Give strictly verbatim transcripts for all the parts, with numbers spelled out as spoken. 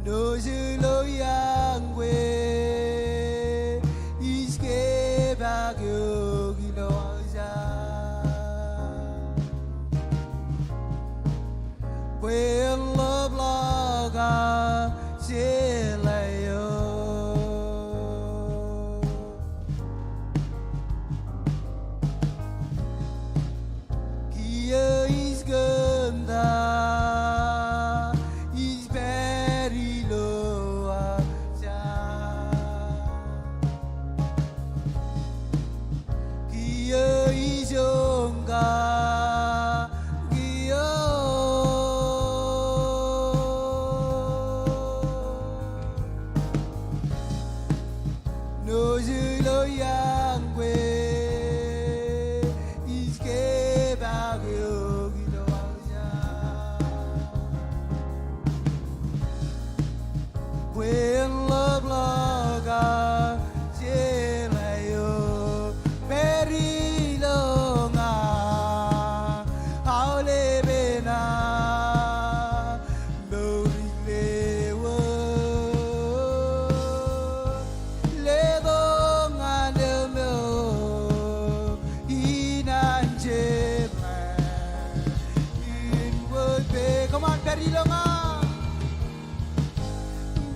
Ilo iaan kwe ij kepaak eok ilo aō jar. Bwe en ḷōmṇak aō jeḷā eok. Kiiō ij kōn ta, ij pād ilo aō jar. Kiiō ijo ña kiiō. Ilo iaan kwe ij kepaak eok ilo aō jar. Bwe en ḷōmṇak aō jeḷā eok. Pād ilo ña aolepen aō mour ij lewōj. Letok ñan eō mour in an jebḷā. Inwōj pād, come on, pād ilo ña.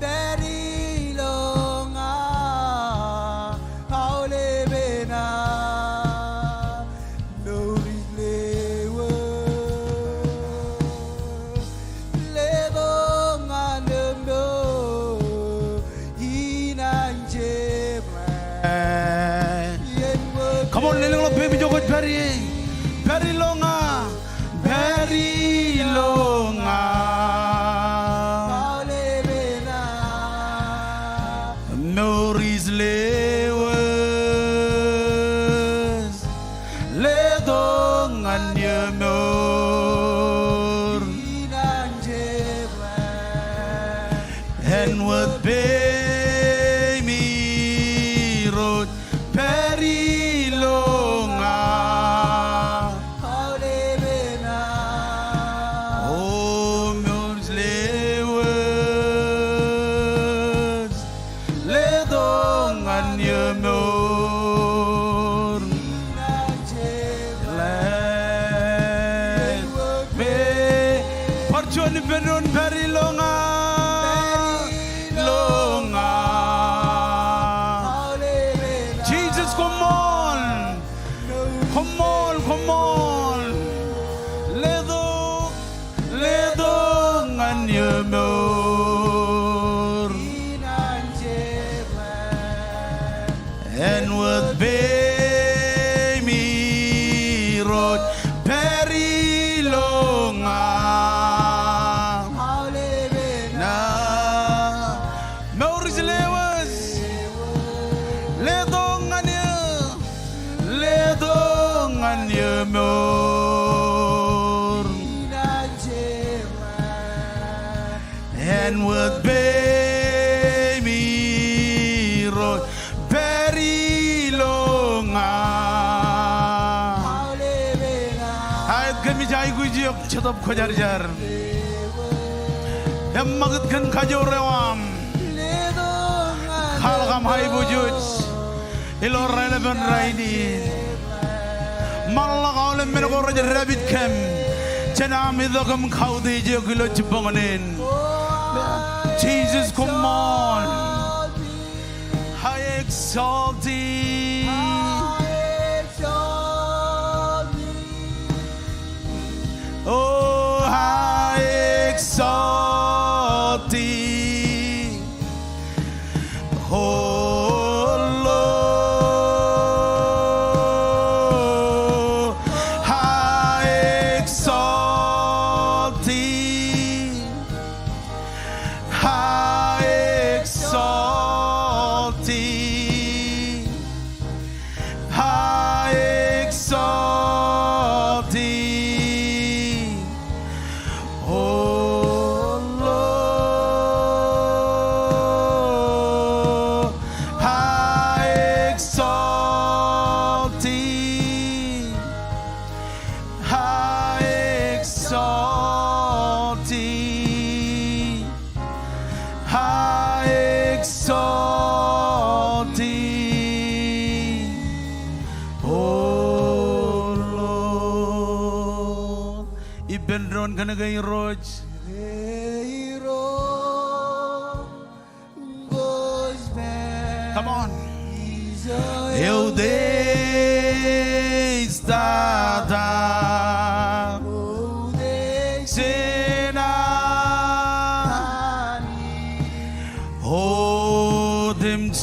Pād ilo ña aolepen aō mour ij lewōj. Letok ñan eō mour in an jebḷā. Come on, lelōñḷọk peiṃ ijo kwōj pād ie. Pād ilo ña. Pād ilo ña. Mour ij lewōj. Letok ñan eō mour. Āinwōt peiṃ Irooj. Pād ilo ña. O mour ij lewōj. Letok ñan eō mour. Bar juon ippān doon, pād ilo ña. Ilo ña. Jesus, koṃṃool. Koṃṃool, koṃṃool. Letok, letok ñan eō mour. Āinwōt peiṃ Irooj, pād ilo ña. Na mour ij lewōj. Letok ñan eō. Letok ñan eō mour. Āinwōt peiṃ Irooj, pād ilo ña. Aet kōmij aikuj eok, Jetōb Kwōjarjar. Eṃṃakūt kōn kajoor eo aṃ. Kwaḷọk aṃ aiboojoj ilo raelepen rainin. Ṃaanḷọk aolep men ko rej dāpij kōm jān am itok im kautiej eok ilo jibboñōn in. Jesus, koṃṃool. I exalt thee. Oh, I exalt thee. Oh Lord, I exalt thee. I exalt thee. I exalt thee. Kōn ke Irooj. Come on. Eutiej tata. Jena. Otemjej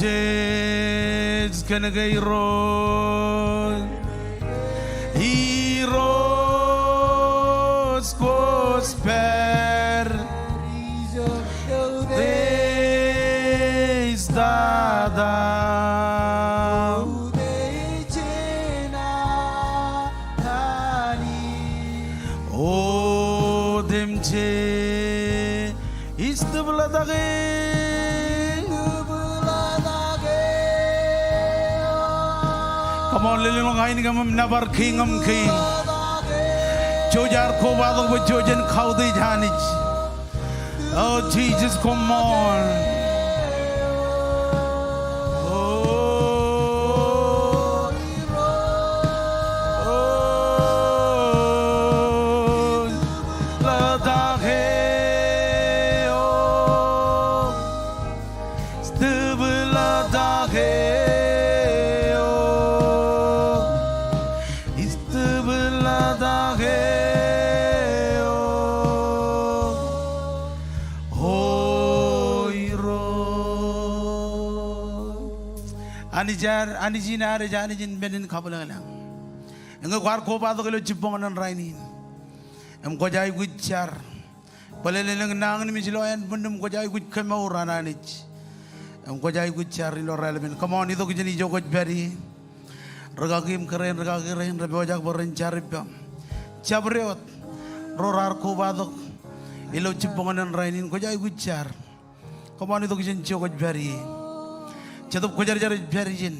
kōn ke Irooj. Irooj kwōj pād. Eutiej tata. Otemjej. Ij tūb ḷotak eō. Come on, lelōñḷọk ainikien im nōbar Kiiñ in kings. Jouj, ear kobatok bwe jouj en kautiej Anij. O Jisōs, come on. O, o, ḷotak eō. Ij tūb ḷotak eō. Ij tūb ḷotak eō. O Irooj. Anij ad, Anij in ad ej Anij in men in kabwilōñlōñ. Eñin kwaar kobatok ilo jibboñōn in rainin. Im kwōj aikuj jar. Bōlen elōñ nañinmej ilo ānbwinnim, kwōj aikuj kemour an Anij. Im kwōj aikuj jar ilo raelepin. Come on, itok jān ijo kwōj pād ie. Rikaki im kōrā in rikaki rein rej pojak bwe ren jar ippaṃ. Jabdewōt ro raar kobatok ilo jibboñōn in rainin, kwōj aikuj jar. Come on, itok jān ijo kwōj pād ie. Jetōb Kwōjarjar ej pād ijin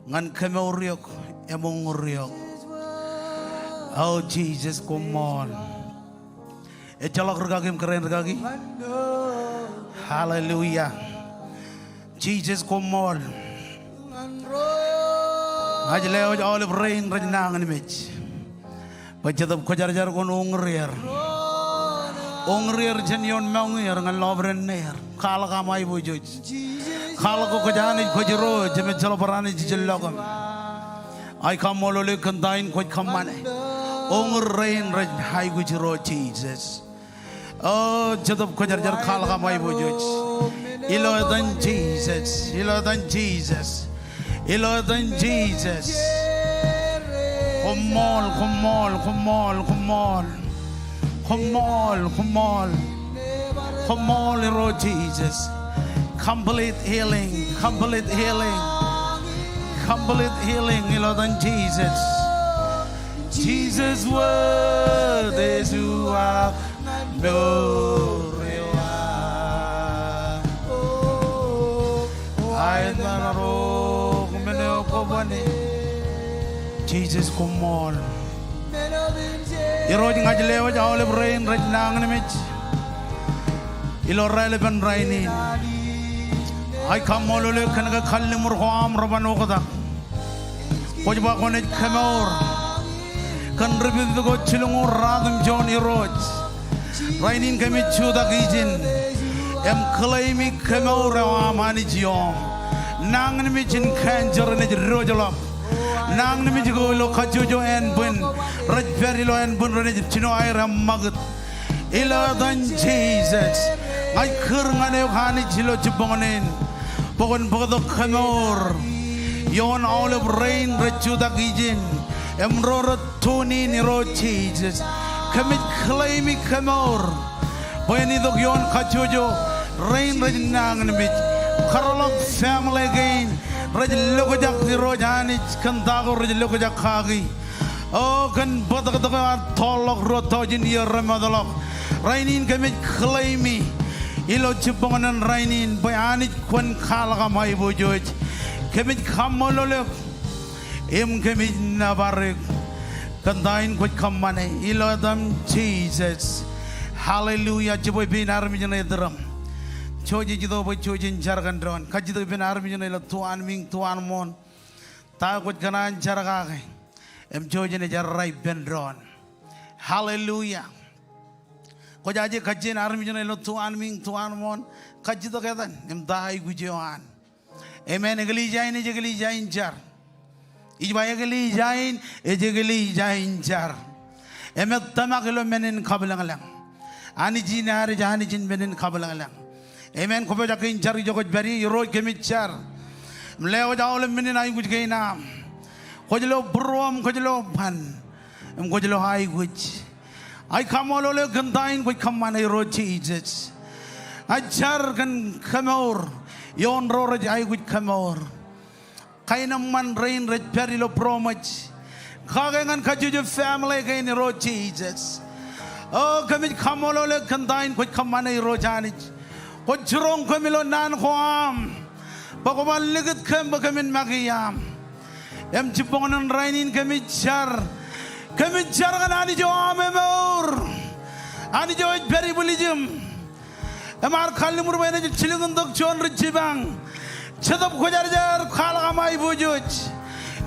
ñan kemour eok im uññūr eok. O Jisōs, koṃṃool. Ejjeḷọk rikaki im kōrā in rikaki. Hallelujah. Jisōs, koṃṃool. Ña ij lewōj aolep rein rej nañinmej bwe Jetōb Kwōjarjar kwōn uññūr er. Uññūr er jān ioon mour er ñan lọpiden er. Kwaḷọk aṃ aiboojoj. Kwaḷọk ke kwōj Anij, kwōj Irooj, im ejjeḷọk bar anij ijellọkōm. Ij kaṃṃoolol eok kōn ta in kwōj kōṃṃane. Uññūr rein rej aikuj Irooj Jisōs. O Jetōb Kwōjarjar, kwaḷọk aṃ aiboojoj. Ilo etan Jisōs, ilo etan Jisōs, ilo etan Jisōs. Koṃṃool, koṃṃool, koṃṃool, koṃṃool. Koṃṃool, koṃṃool. Koṃṃool Irooj Jisōs. Complete healing, complete healing. Complete healing ilo etan Jisōs. Jisōs wōt ejuak mour eo aō. Aet ṇe, ro men eo kōbane. Jisōs, koṃṃool. Irooj, ña ij lewōj aolep rein rej nañinmej ilo raelepin rainin. Ij kaṃṃoolol eok kōn ke kalliṃur ko aṃ reban oktak. Kwōj ba kwōnaaj kemour kōn ripitid ko jilñuul ruatimjuon, Irooj. Rainin kōmij jutak ijin im claim-i kemour eo aṃ, Anij ioṃ. Nañinmej in cancer enaaj diwōjḷọk. Nañinmej ko ilo kajjojo ānbwin rej pād ilo ānbwin renaaj jino aer eṃṃakūt. Ilo etan Jisōs, ña ij kūr ñan eok Anij ilo jibboñōn in bwe kwōn bōktok kemour ioon aolep rein rej jutak ijin im ro rej tune in, Irooj Jisōs. Kōmij claim-i kemour bwe en itok ioon kajjojo rein rej nañinmej. Kōtḷọk family kein rej lokjak, Irooj Anij, kōn ta ko rej lokjak kaki. O kōn bōtōktōk eo ear tọọrḷọk ruo tọujin iiō remootḷọk. Rainin kōmij claim-i ilo jibboñōn in rainin bwe Anij kwōn kwaḷọk aṃ aiboojoj. Kōmij kaṃṃoolol eok im kōmij nōbar eok kōn ta in kwōj kōṃṃane ilo etaṃ Jisōs. Hallelujah. Jibwe pein armej ṇe itūrōṃ. Jouj ej itok bwe jouj jen jar kōn doon. Kajjitōk ippān armej ṇe ilo tuwaan miiñ, tuwaan ṃool. Ta kwōj kōṇaan jar kake im jouj jen jar ippān doon. Hallelujah. Kwōjaje kajjien armej ṇe ilo tuanmiiñ, tuanmooṇ, kajjitōk etan im ta aikuj eo an. Amen. Eklejia in ej eklejia in jar. Ij ba eklejia in ej eklejia in jar. Im ej tōmak ilo men in kabwilōñlōñ. Anij in ad ej Anij in men in kabwilōñlōñ. Amen. Kwōpojak ke in jar ijo kwōj pād ie, Irooj kōmij jar. Im lewōj aolep men in aikuj kein aṃ. Kwōj lo būruōm, kwōj lo ban. Im kwōj lo aikuj. Ij kaṃṃoolol eok kōn ta in kwōj kōṃṃane Irooj Jisōs. Ij jar kōn kemour. Ioon ro rej aikuj kemour. Kaenōṃṃan rein rej pād ilo būroṃōj. Kake ñan kajjojo family kein Irooj Jisōs. O kōmij kaṃṃoolol eok kōn ta in kwōj kōṃṃane Irooj Anij. Kwōj jiroñ kōm ilo naan ko aṃ. Bwe kwō bar likūt kōm bwe kōmin make iaam. Im jibboñōn rainin kōmij jar. Kōmij jar ñan Anij eo aṃ emour. Anij eo ej pād ibwiljim. Im ear kalliṃur bwe enaaj jilkintok juon ri jipañ. Jetōb Kwōjarjar kwaḷọk aṃ aiboojoj.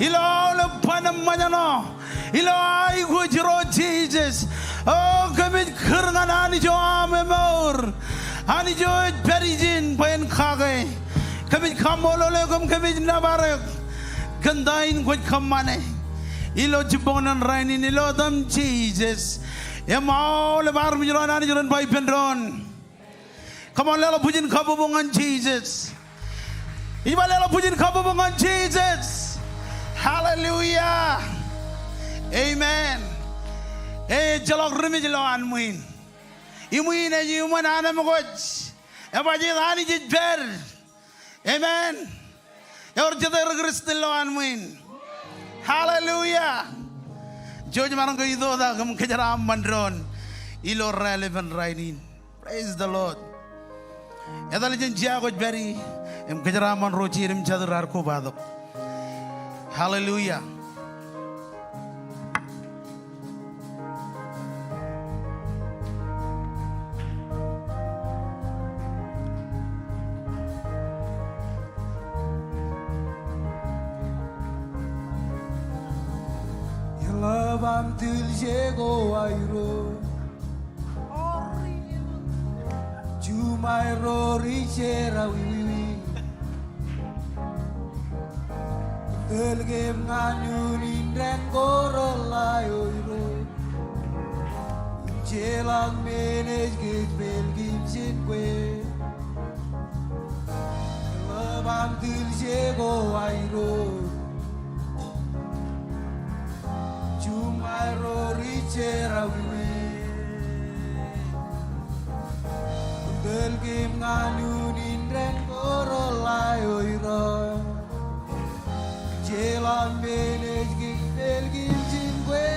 Ilo aolep ban im ṃōjṇọ. Ilo aikuj Irooj Jisōs. O kōmij kūr ñan Anij eo aṃ emour. Anij eo ej pād ijin bwe en kake. Kōmij kaṃṃoolol eok im kōmij nōbar eok. Kōn ta in kwōj kōṃṃane. Ilo jibboñōn rainin ilo etan Jisōs. Im aolep armej ro an Anij ren ba ippān doon. Come on, leḷọk bwijin kabbokbok ñan Jisōs. Ij ba leḷọk bwijin kabbokbok ñan Jisōs. Hallelujah. Amen. Ejjeḷọk ri mej ilowaan ṃwiin. Iṃwiin ej iṃōn anemkwōj. Ebajjeet Anij ej pād. Amen. Ewōr jete ri Kristian ilowaan ṃwiin. Hallelujah. Jouj maroñ ke itoitak im kōjeraaṃṃan doon ilo raelepen rainin. Praise the Lord. Etal jān jea kwōj pād ie im kōjeraaṃṃan ro jeid im jatid raar kobatok. Hallelujah. Eḷap aṃ tilje ko aerro. Juṃae ro ri jerọwiwi. Tōl kōm ñan unin dān ko reḷḷā eo Irooj. Jeḷak men ej kōjepel kōm jān kwe. Eḷap aṃ tilje ko aerro. Juṃae ro ri jerọwiwi. Tōl kōm ñan unin dān ko reḷḷā eo Irooj. Jeḷā men ej kōjepel kōm jān kwe.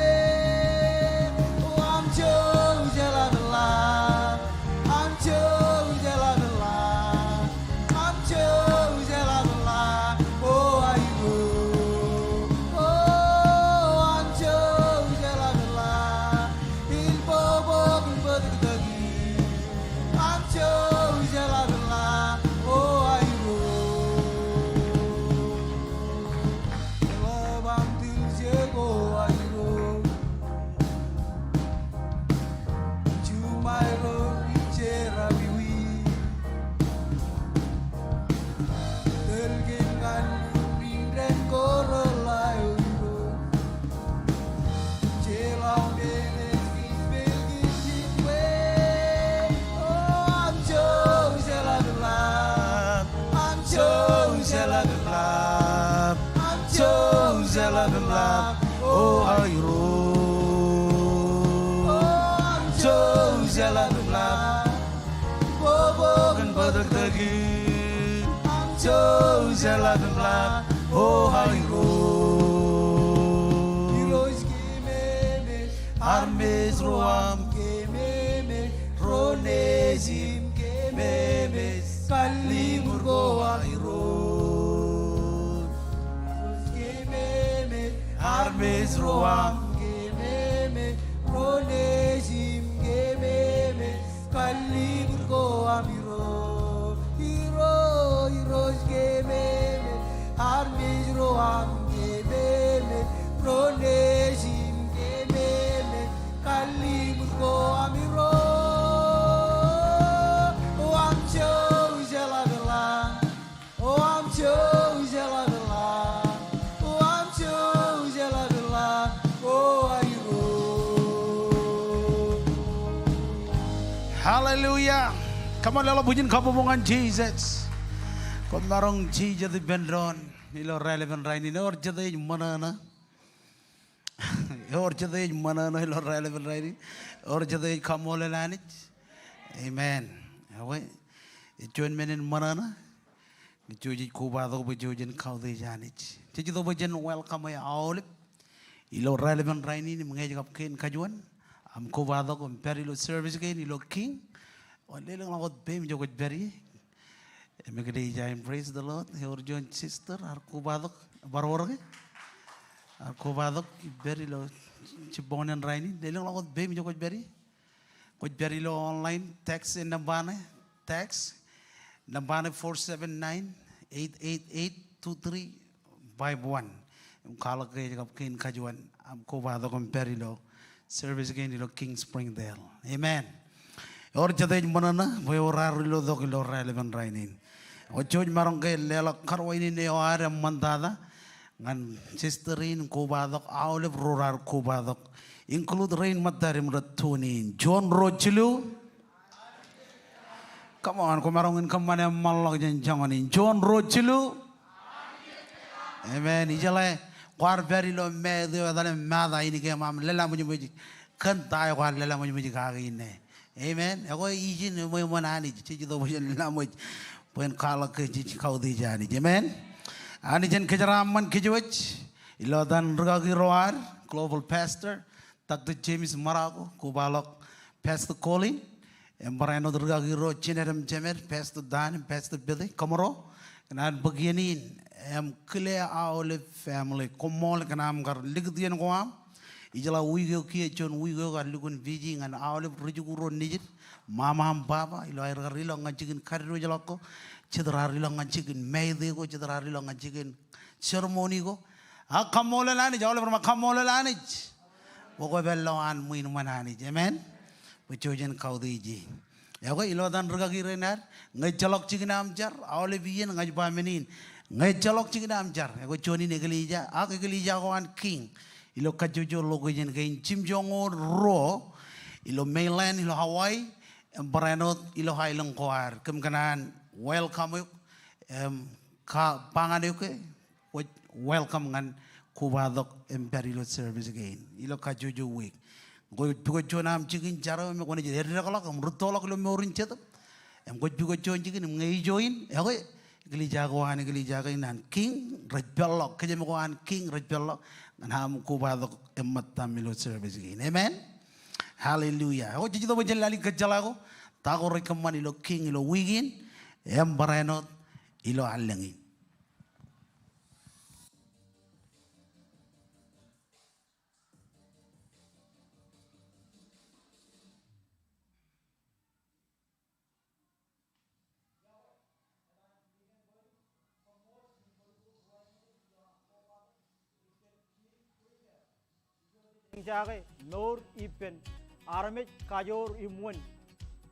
O aṃ jouj eḷap eḷap. Aṃ jouj eḷap eḷap. Aṃ jouj eḷap eḷap. O aerro. O aṃ jouj eḷap eḷap. Ilbobok im bōtōktōki. Aṃ jouj eḷap eḷap. O aerro. Eḷap aṃ tilje ko aerro. Juṃae ro ri jerọwiwi. Tōl kōm ñan unin dān ko reḷḷā eo Irooj. Jeḷā men ej kōjepel kōm jān kwe. O aṃ jouj eḷap eḷap. Aṃ jouj eḷap eḷap. Aṃ jouj eḷap eḷap. O aerro. O aṃ jouj eḷap eḷap. Bobok im bōtōktōki. Aṃ jouj eḷap eḷap. O aerro. Irooj kememej. Armej ro aṃ kememej. Ro nejim kememej. Kalliṃur ko aerro. Irooj kememej. Armej ro aṃ kememej. Ro nejim kememej. Kalliṃur ko aṃ Irooj. Irooj, Irooj kememej. Armej ro aṃ kememej. Ro nejim kememej. Kalliṃur ko aṃ Irooj. Hallelujah. Come on, leḷọk bwijin kabbokbok ñan Jisōs. Koṃ maroñ jijet ippān doon ilo raelepen rainin. Ewōr jete ej ṃōṇōṇō? Ewōr jete ej ṃōṇōṇō ilo raelepen rainin? Ewōr jete ej kaṃṃoolol Anij? Amen. Ekwe, ej juon men in ṃōṇōṇō. Ij jouj im kobatok bwe jen kautiej Anij. Jej itok bwe jen welcome e aolep ilo raelepen rainin im ñe ej kab kein kajuon aṃ kobatok im pād ilo service kein ilo King. Lelōñḷọk wōt peiṃ ijo kwōj pād ie. Im eklejia in, praise the Lord. Ewōr juon sister ear kobatok, bar wōr ke? Ear kobatok im pād ilo jibboñōn in rainin. Lelōñḷọk wōt peiṃ ijo kwōj pād ie. Kwōj pād ilo online, text e nōṃba ṇe, text nōṃba ṇe four seven nine, eight eight eight, two three five one. Im kwaḷọk ke ej kab kein kajuon aṃ kobatok im pād ilo service kein ilo King Springdale. Amen. Ewōr jete ej ṃōṇōṇō bwe ewōr raar ilo tok ilo raelepen rainin? Eo, jej maroñ ke leḷọk karuwainene eo ad eṃṃantata ñan sister in kobatok, aolep ro raar kobatok, include rein ṃōttad im rej tune in. Juon, ruo, jilu. Come on, koṃ maroñ in kōṃṃane eṃṃanḷọk jān joñan in. Juon, ruo, jilu. Amen. Ijeḷā kwaar pād ilo Matthew, etal im Martha, ainikien aṃ lōḷḷā ṃōjṃōj kōn ta eo kwaar lōḷḷā ṃōjṃōj kake inne. Amen. Ekwe, ijin eṃṃan Anij, jej itok bwe jen lōḷḷā ṃōjṃōj bwe en kwaḷọk ke jej kautiej Anij. Amen. Anij en kōjeraaṃṃan kōjwōj ilo etan rūkaki ro ad, Global Pastor Doctor James Marocco, kobaḷọk Pastor Colin, im barāinwōt rūkaki ro, jined im jemed, Pastor Dan im Pastor Billy, kōmro kōn an bōk iien in im kile aolep family. Koṃṃool kōn aṃ kar likūt iien ko aṃ. Ijeḷā wiik eo kiiō, juon wiik eo ear lukkuun busy ñan aolep ri-jikuuḷ ro nejid, mama im baba, ilo aer kar ilọk ñan jikin kadiwōjḷọk ko, jet raar ilọk ñan jikin māte ko, jet raar ilọk ñan jikin ceremony ko. A kaṃṃoolol Anij, aolep ro ṃōk kaṃṃoolol Anij. Bwe kwō pād lowaan ṃwiin ṃōn Anij. Amen. Bwe jej kautiej e. Ekwe, ilo etan rūkaki rein ad, ñe ejjeḷọk jikin aṃ jar, aolep iien ña ij ba men in, ñe ejjeḷọk jikin aṃ jar. Ekwe, juon in eklejia, ak eklejia ko an King ilo kajjojo location kein, jimjuonñoul ruo ilo mainland ilo Hawaii, im barāinwōt ilo aelōñ ko ad. Kōm kōṇaan welcome eok im ba ñan eok ke kwōj welcome ñan kobatok im pād ilo service kein ilo kajjojo wiik. Kwōj pukot juon aṃ jikin jar eo im kwōnaaj eddekḷọk im rūttoḷọk ilo mour in Jetōb, im kwōj pukot juon jikin im ñe ijo in, ekwe, eklejia ko an eklejia kein an King rej peḷḷọk, kōjām ko an King rej peḷḷọk ñan aṃ kobatok im ṃōttaṃ ilo service kein. Amen. Hallelujah. Ekwe, jej itok bwe jen lale kōjjeḷā ko ta ko rej kōṃṃan ilo King ilo wiik in im barāinwōt ilo allōñ in. Eñjake mour ippān armej kajoor im wōn.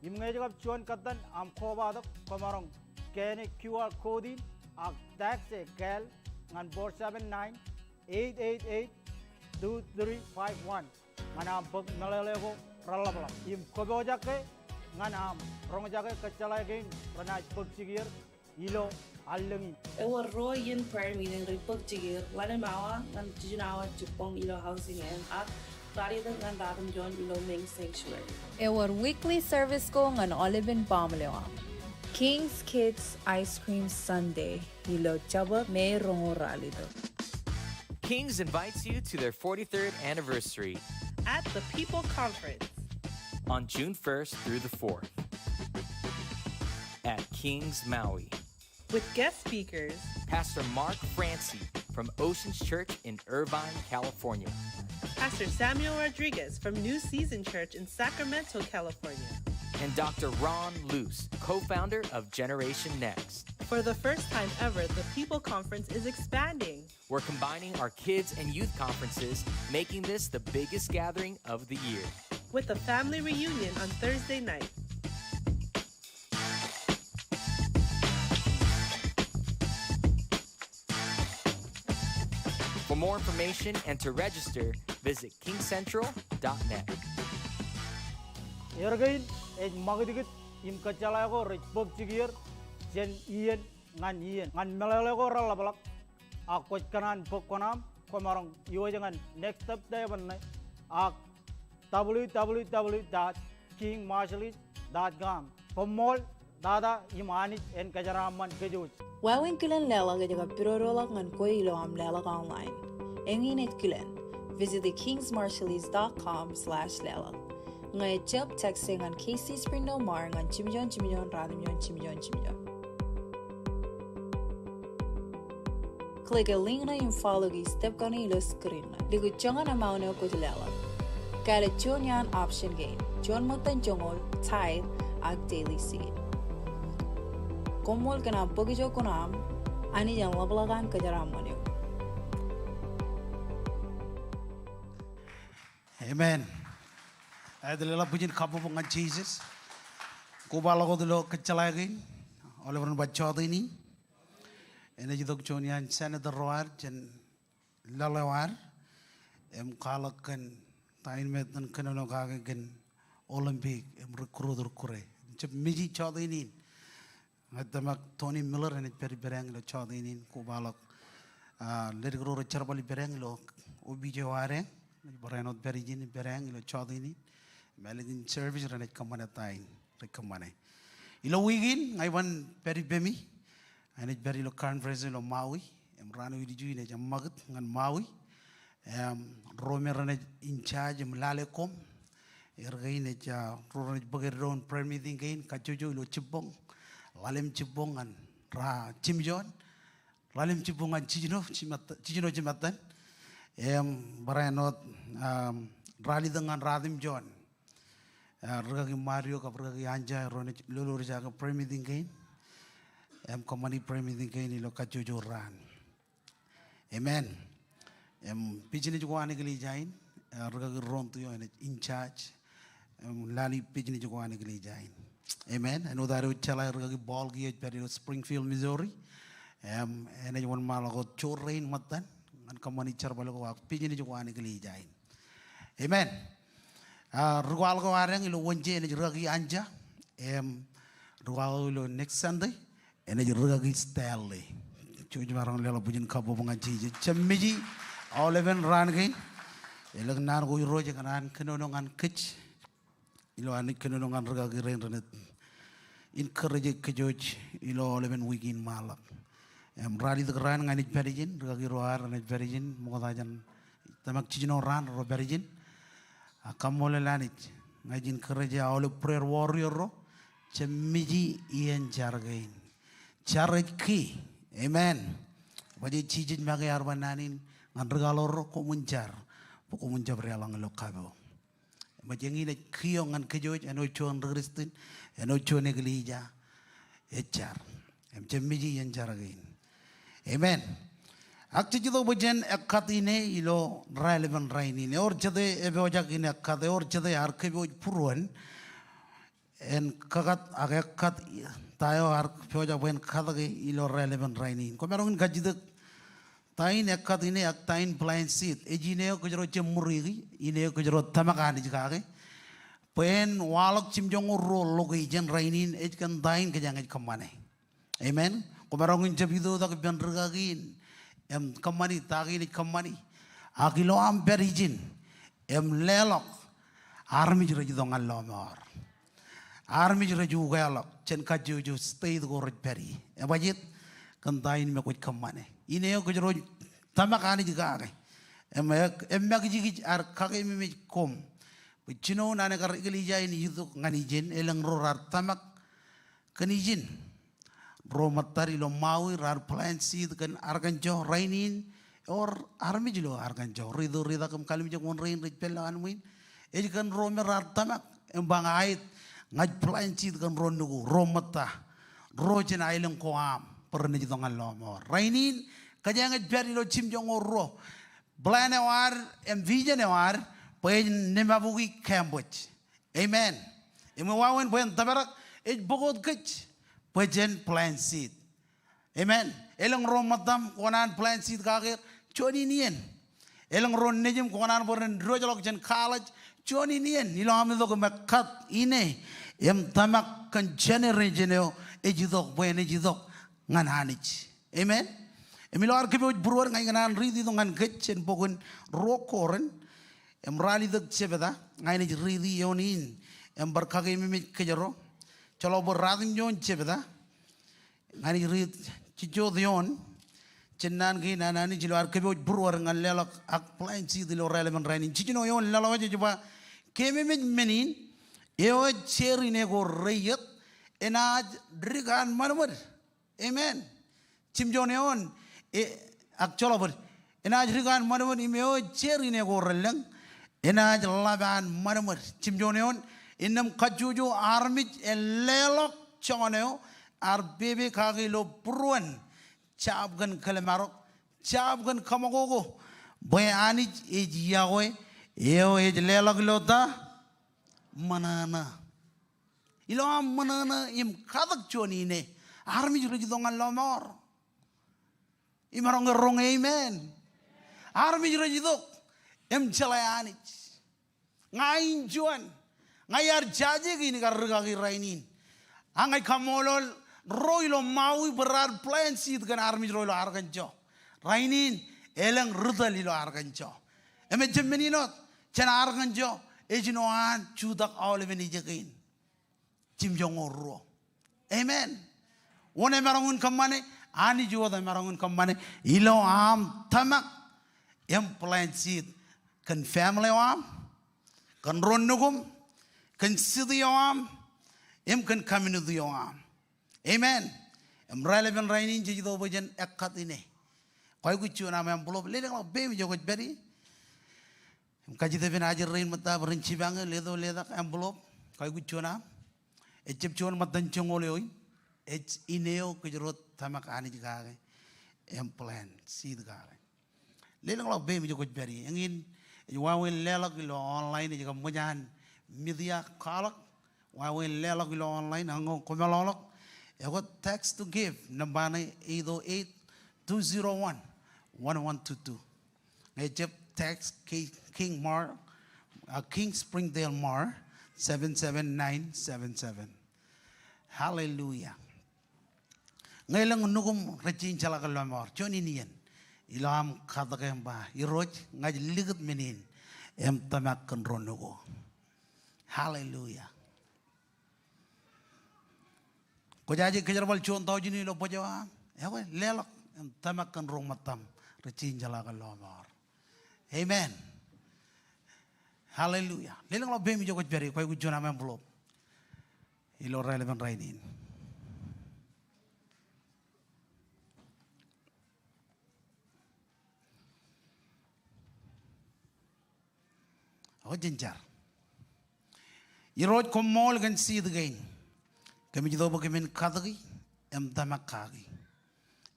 Im ñe ej kab juon kōttan aṃ kobatok, kwōmaroñ scan e QR code in ak text e kāāl ñan four seven nine, eight eight eight, two three five one ñan aṃ bōk meḷeḷe ko reḷapḷọk im kōpoojakke ñan aṃ roñjake kōjjeḷā kein renaaj bōk jikier ilo allōñ in. Ewōr ruo iien prayer meeting rej bōk jikier, ḷalem awa ñan jiljino awa jibboñ ilo Housing Inn ak ralitōk ñan ratimjuon ilo Main Sanctuary. Ewōr weekly service ko ñan aolepen baaṃle eo aṃ. King's Kids Ice Cream Sunday ilo Jabōt Mei roñoul ralitōk. King's invites you to their forty-third anniversary at the People Conference on June first through the fourth at King's Maui. With guest speakers, Pastor Mark Francy from Oceans Church in Irvine, California. Pastor Samuel Rodriguez from New Season Church in Sacramento, California. And Doctor Ron Luce, co-founder of Generation Next. For the first time ever, the People Conference is expanding. We're combining our kids and youth conferences, making this the biggest gathering of the year. With a family reunion on Thursday night. For more information and to register, visit kingcentral dot net. Erkein Ej ṃakūtkūt im kōjjeḷā ko rej bōk jikier jān iien ñan iien. Ñan meḷeḷe ko reḷapḷọk, ak kwōj kōṇaan bōk kuṇaaṃ, kwōmaroñ iwōj ñan next step eo eban ṇe, ak W W W dot king marshallese dot com. Koṃṃool, tata im Anij en kōjeraaṃṃan kōj. Wāween kilen leḷọk ej kab pidodoḷọk ñan kwe ilo aṃ leḷọk online. Eñin ej kilen. Visit the kings marshallese dot com slash leḷọk. Ñe ejjab, text e ñan K C Springdale Mar ñan jimjuon jimjuon ratimjuon jimjuon jimjuon. Click e link ṇe im follow e step kaṇe ilo screen ṇe. Likūt joñan amount eo kwōj leḷọk. Kāālōt juon iaan option kein. Juon ṃōttan joñoul, tithe, ak daily seed. Koṃṃool kōn aṃ bōk ijo kuṇaaṃ. Anij en ḷapḷọk an kōjeraaṃṃan eok. Amen. Aet, leḷọk bwijin kabbokbok ñan Jisōs. Kobaḷọk wōt ilo kōjjeḷā kein, aolepen bar jọteen in. Enaaj itok juon iaan senator ro ad jān laḷ eo ad, im kwaḷọk kōn ta in me etan kōnono kake kōn Olympic im recruit rūkkuun. Jab miji jọteen in. Ña ij tōmak Tony Miller enaaj pād ippādeañ ilo jọteen in, kobaḷọk, ah, ledik ro rej jerbal ippādeañ ilo opiij eo ad eñ, rej barāinwōt pād ijin ippādeañ ilo jọteen in. Im ālikin service renaaj kōṃṃane ta in rej kōṃṃane. Ilo wiik in, ña iban pād ippemi, enaaj pād ilo conference ilo Maui, im raan eo ilju in ej eṃṃakūt ñan Maui. Im, ro me renaaj in charge im lale koṃ. Er kein ej, ah, ro renaaj bōk eddoin prayer meeting kein, kajjojo ilo jibboñ. Ḷalem jibboñ ñan ra jimjuon. Ḷalem jibboñ ñan jiljino, jimattan, jiljino jimattan. Im, barāinwōt, um, ralitōk ñan ratimjuon. Ah, rūkaki Mario kab rūkaki Anja, ro naaj lolorjake prayer meeting kein. Im, kōṃṃani prayer meeting kein ilo kajjojo raan. Amen. Im, business ko an eklejia in, ah, rūkaki Rontu eo enaaj in charge. Im, lale business ko an eklejia in. Amen. Āinwōt ad wōj jeḷā rūkaki Paul kiiō ej pād ilo Springfield, Missouri. Im, enaaj wōnṃaanḷọk wōt jorrāān ṃōttan ñan kōṃṃani jerbal ko ak business ko an eklejia in. Amen. Ah, rūkwaḷọk eo ad eñ ilo Wōnje enaaj rūkaki Anja. Im, rūkwaḷọk eo ilo next Sunday enaaj rūkaki Stanley. Jouj im maroñ leḷọk bwijin kabbokbok ñan Jisōs. Jab miji aolepen raan kein. Elōñ naan ko Irooj ekōṇaan kōnono ñan kōj. Ilo an kōnono ñan rūkaki rein renaaj encourage kōj ilo aolepen wiik in ṃaanḷọk. Im, ralitōk raan ña inaaj pād ijin, rūkaki ro ad renaaj pād ijin, ṃokta jān tōmak jiljino raan ro pād ijin. Ak kaṃṃoolol Anij, ña ij encourage aolep prayer warrior ro, jab miji iien jar kein. Jar ej key. Amen. Bwe jej jijej make ear ba naan in ñan ri kaḷoor ro, koṃwin jar, bwe koṃwin jab deḷọñ ilo kab eo. Im eñin ej key eo ñan kōj wōj, āinwōt juon ri Kristian, āinwōt juon eklejia, ej jar. Im jab miji iien jar kein. Amen. Ak jej itok bwe jen ekkat ine ilo raelepen rainin. Ewōr jete epojak in ekkat, ewōr jete ear kōpooj būruon en kakat ak ekkat ta eo ear pojak bwe en katke ilo raelepen rainin. Kwōmaroñ in kajjitōk ta in ekkat ine ak ta in plant seed. Ej ine eo kōjro jab ṃuriiki, ine eo kōjro tōmak Anij kake bwe en waḷọk jimjuonñoul ruo location rainin, ej kōn ta in kōjeañ ej kōṃṃane. Amen. Kwōmaroñ in jab itoitak ippān rūkaki in im kōṃṃani ta kein ej kōṃṃani. Ak ilo aṃ pād ijin im leḷọk, armej rej itok ñan lọmọọr. Armej rej ukeḷọk jān kajjojo state ko rej pād ie. Ebajjeet? Kōn ta in me kwōj kōṃṃane. Ine eo kōjro tōmak Anij kake im eṃṃakijkij ad kakeememej koṃ bwe jinoin an ekar eklejia in itok ñan ijin, elōñ ro raar tōmak kōn ijin. Ro ṃōttad ilo Maui raar plant seed kōn Arkansas rainin, ewōr armej ilo Arkansas, ri-itōritak im kalimjek wōn rein rej pād ilowaan ṃwiin. Ej kōn ro me raar tōmak im ba ña aet, ña ij plant seed kōn ro nukū, ro ṃōtta, ro jān aelōñ ko aṃ, bwe renaaj itok ñan lọmọọr. Rainin, kōjeañ ej pād ilo jimjuonñoul ruo. Plan eo ad im vision eo ad bwe en limabukwi campus. Amen. Im wāween bwe en tōprak, ej bōk wōt kōj bwe jen plant seed. Amen. Elōñ ro ṃōttaṃ kwō kōṇaan plant seed kake, juon in iien. Elōñ ro nejūṃ kwō kōṇaan bwe ren diwōjḷọk jān college, juon in iien. Ilo aṃ itok im ekkat ine Im tōmak kōn generation eo ej itok bwe en ej itok ñan Anij. Amen. Im ilo ad kōpooj būruod ña ikōṇaan riit itok ñan kōj jān bok in Ruo Korint. Im ralitōk jebta, ña inaaj riiti eoon in. Im bar kakeememej kōjro. Joḷọk bwe ratimjuon jebta. Ña inaaj riit jejjo eoon. Jennaan kein an Anij ilo ad kōpooj būruod ñan leḷọk ak plant seed ilo raelepen rainin. Jiljino eoon leḷọk ej ba, keememej men in, eo ej jeer ine ko reiiet, enaaj dik an ṃadṃōd. Amen. Jimjuon eoon, e, ak joḷọk bōd. Enaaj dik an ṃadṃōd im eo ej jeer ine ko relōñ, enaaj ḷap an ṃadṃōd. Jimjuon eoon, innām kajjojo armej en leḷọk joñan eo ear pepe kake ilo būruon, jab kōn kōḷmānḷọk, jab kōn kaṃakoko, bwe Anij ej yokwe eo ej leḷọk ilo ta? Ṃōṇōṇō. Ilo aṃ ṃōṇōṇō im katak juon ine, armej rej itok ñan lọmọọr. Imaroñ ke roñ amen. Armej rej itok im jeḷā Anij. Ña in juon, ña iar jaje kein ikar rikaki rainin. A ña ij kaṃṃoolol ro ilo Maui bwe raar plant seed kōn armej ro ilo Arkansas. Rainin elōñ ri tōl ilo Arkansas. Im ejjab men in wōt, jān Arkansas ej jino an jutak aolepen ije kein. Jimjuonñoul ruo. Amen. Wōn emaroñ in kōṃṃane? Anij wōt emaroñ in kōṃṃane ilo aṃ tōmak im plant seed kōn family eo aṃ, kōn ro nukuṃ, kōn city eo aṃ, im kōn community eo aṃ. Amen. Im raelepen rainin jej itok bwe jen ekkat ine. Kwaikuj juon aṃ envelope, lelōñḷọk peiṃ ijo kwōj pād ie. Im kajjitōk pen ajri rein ṃōtta bwe ren jipañ eō, leto letak, envelope, kwaikuj juon aṃ. Ejjab juon ṃōttan joñoul eo in, ej ine eo kōjro tōmak Anij kake, im plant seed kake. Lelōñḷọk peiṃ ijo kwōj pād ie. Eñin, ej wāween leḷọk ilo online, ej kab ṃōj an media kwaḷọk, wāween leḷọk ilo online, ak ñe kwō meḷọkḷọk, ekwe text to give, nōṃba ṇe eight oh eight, two zero one, one one two two. Ñe ejjab text K-, King Mar, uh, King Springdale Mar, seven seven nine seven seven. Hallelujah. Ñe elōñ nukuṃ rej jañin jeḷā kōn lọmọọr, juon in iien. Ilo aṃ katak im ba, Irooj, ña ij likūt men in im tōmak kōn ro nuku. Hallelujah. Kwōjaje kōjerbal juon taujin ilo bōjwōj eo aṃ, ekwe leḷọk im tōmak kōn ro ṃōttaṃ rej jañin jeḷā kōn lọmọọr. Amen. Hallelujah. Lelōñḷọk peiṃ ijo kwōj pād ie, kwaikuj juon aṃ envelope ilo raelepen rainin. O jen jar. Irooj, koṃṃool kōn seed kein. Kōmij itok bwe kōmin katōki im tōmak kaki.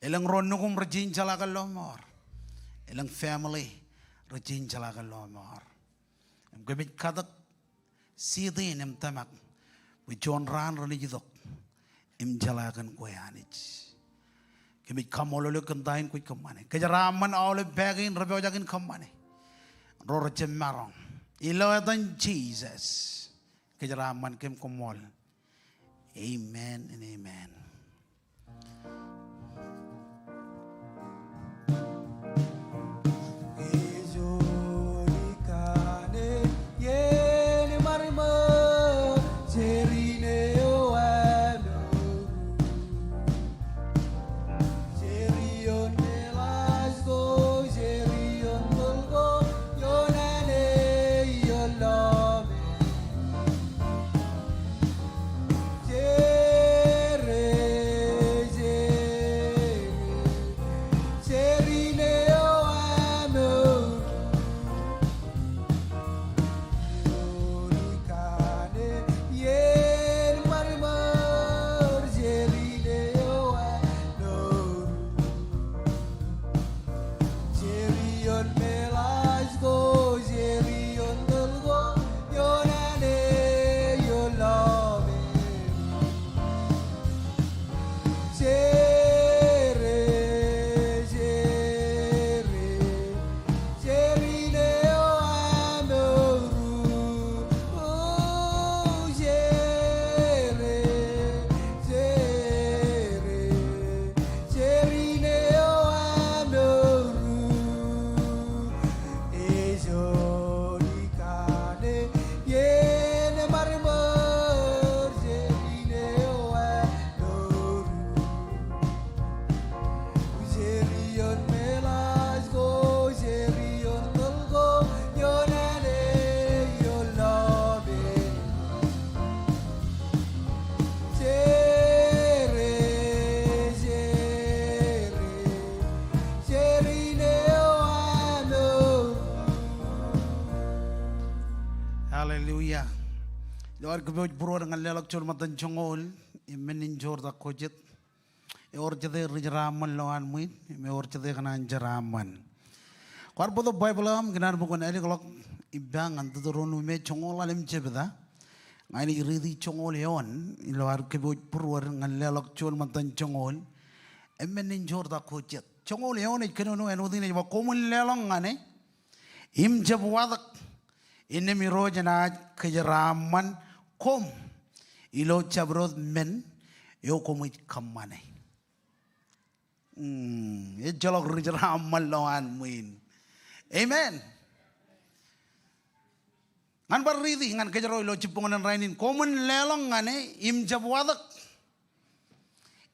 Elōñ ro nukuṃ rej jañin jeḷā kōn lọmọọr. Elōñ family rej jañin jeḷā kōn lọmọọr. Im kōmij katōk seed in im tōmak bwe juon raan renaaj itok im jeḷā kōn kwe Anij. Kōmij kaṃṃoolol eok kōn ta in kwōj kōṃṃane. Kōjeraaṃṃan aolep pā kein repojak in kōṃṃane. Ro rejjab maroñ. Ilo etan Jisōs. Kōjeraaṃṃan kōm koṃṃool. Amen and amen. Ewōr kōpooj būruod ñan leḷọk juon ṃōttan joñoul im men in joortak ko jet. Ewōr jete ri jeraaṃṃan lowaan ṃwiin im ewōr jete kōṇaan jeraaṃṃan. Kwaar bōktok Baibōḷ eo aṃ, ikōṇaan bwe kwōn ālikḷọk ippa ñan Duteronomi joñoul ḷalem jebta. Ña inaaj riiti joñoul eoon ilo ad kōpooj būruod ñan leḷọk juon ṃōttan joñoul im men in joortak ko jet. Joñoul eoon ej kōnono āinwōt in, ej ba, koṃwin leḷọk ñan e im jab watōk, innām Irooj enaaj kōjeraaṃṃan koṃ ilo jabdewōt men eo koṃij kōṃṃane. Mm, ejjeḷọk ri jeraaṃṃan lowaan ṃwiin. Amen. Ñan bar riiti ñan kōjro ilo jibboñōn in rainin, koṃwin leḷọk ñan e im jab watōk,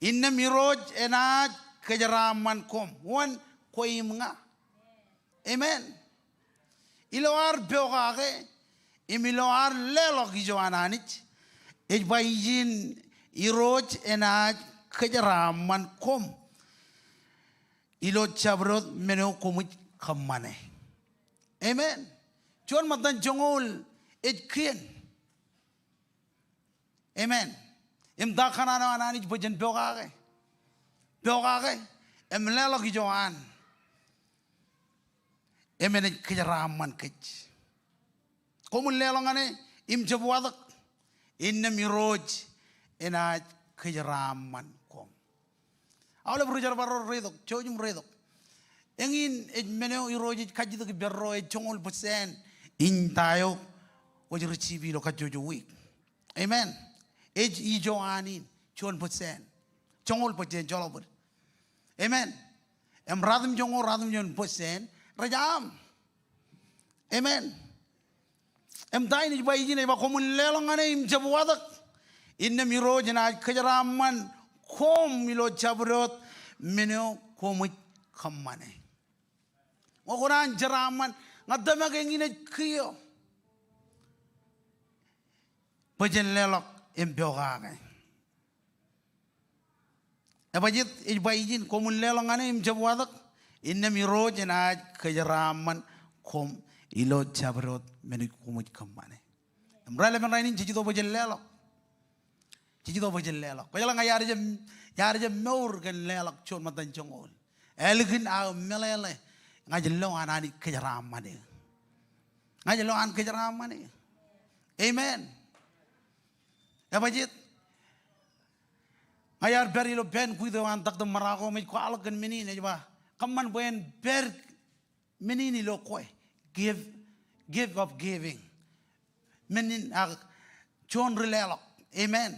innām Irooj enaaj kōjeraaṃṃan koṃ. Wōn? Kwe im ña. Amen. Ilo ad pokake im ilo ad leḷọk ijo an Anij, ej ba ijin, Irooj enaaj kōjeraaṃṃan koṃ ilo jabdewōt men eo koṃij kōṃṃane. Amen. Juon ṃōttan joñoul ej kien. Amen. Im ta kōṇaan eo an Anij bwe jen pokake? Pokake im leḷọk ijo an, im enaaj kōjeraaṃṃan kōj. Koṃwin leḷọk ñan e im jab watōk, innām Irooj enaaj kōjeraaṃṃan koṃ. Aolep ri jerbal ro reitok, jouj im reitok. Eñin ej men eo Irooj ej kajjitōk ippārro, ej joñoul percent in ta eo kwōj receive ilo kajjojo wiik. Amen. Ej ijo an in, juon percent. Joñoul percent, joḷọk bōd. Amen. Im ratimjuon, ratimjuon percent rej aṃ. Amen. Im ta in ej ba ijin? Ej ba koṃwin leḷọk ñan e im jab watōk, innām Irooj enaaj kōjeraaṃṃan koṃ ilo jabdewōt men eo koṃij kōṃṃane. Ñe kwōṇaan jeraaṃṃan, ña tōmak eñin ej kiiō bwe jen leḷọk im pokake. Ebajjeet ej ba ijin? Koṃwin leḷọk ñan e im jab watōk, innām Irooj enaaj kōjeraaṃṃan koṃ ilo jabdewōt men eo koṃij kōṃṃane. Im raelepin rainin jej itok bwe jen leḷọk. Jej itok bwe jen leḷọk. Kwōjeḷā ña iar jab, iar jab mour kōn leḷọk juon ṃōttan joñoul. Ālikin aō meḷeḷe ña ij lo an Anij kōjeraaṃṃan eō. Ña ij lo an kōjeraaṃṃan eō. Amen. Ebajjeet? Ña iar pād ilo banquet eo an Doctor Morocco im ej kwaḷọk kōn men in, ej ba, kōṃṃan bwe en pād men in ilo kwe. Give, gift of giving. Men in ak juon ri leḷọk. Amen.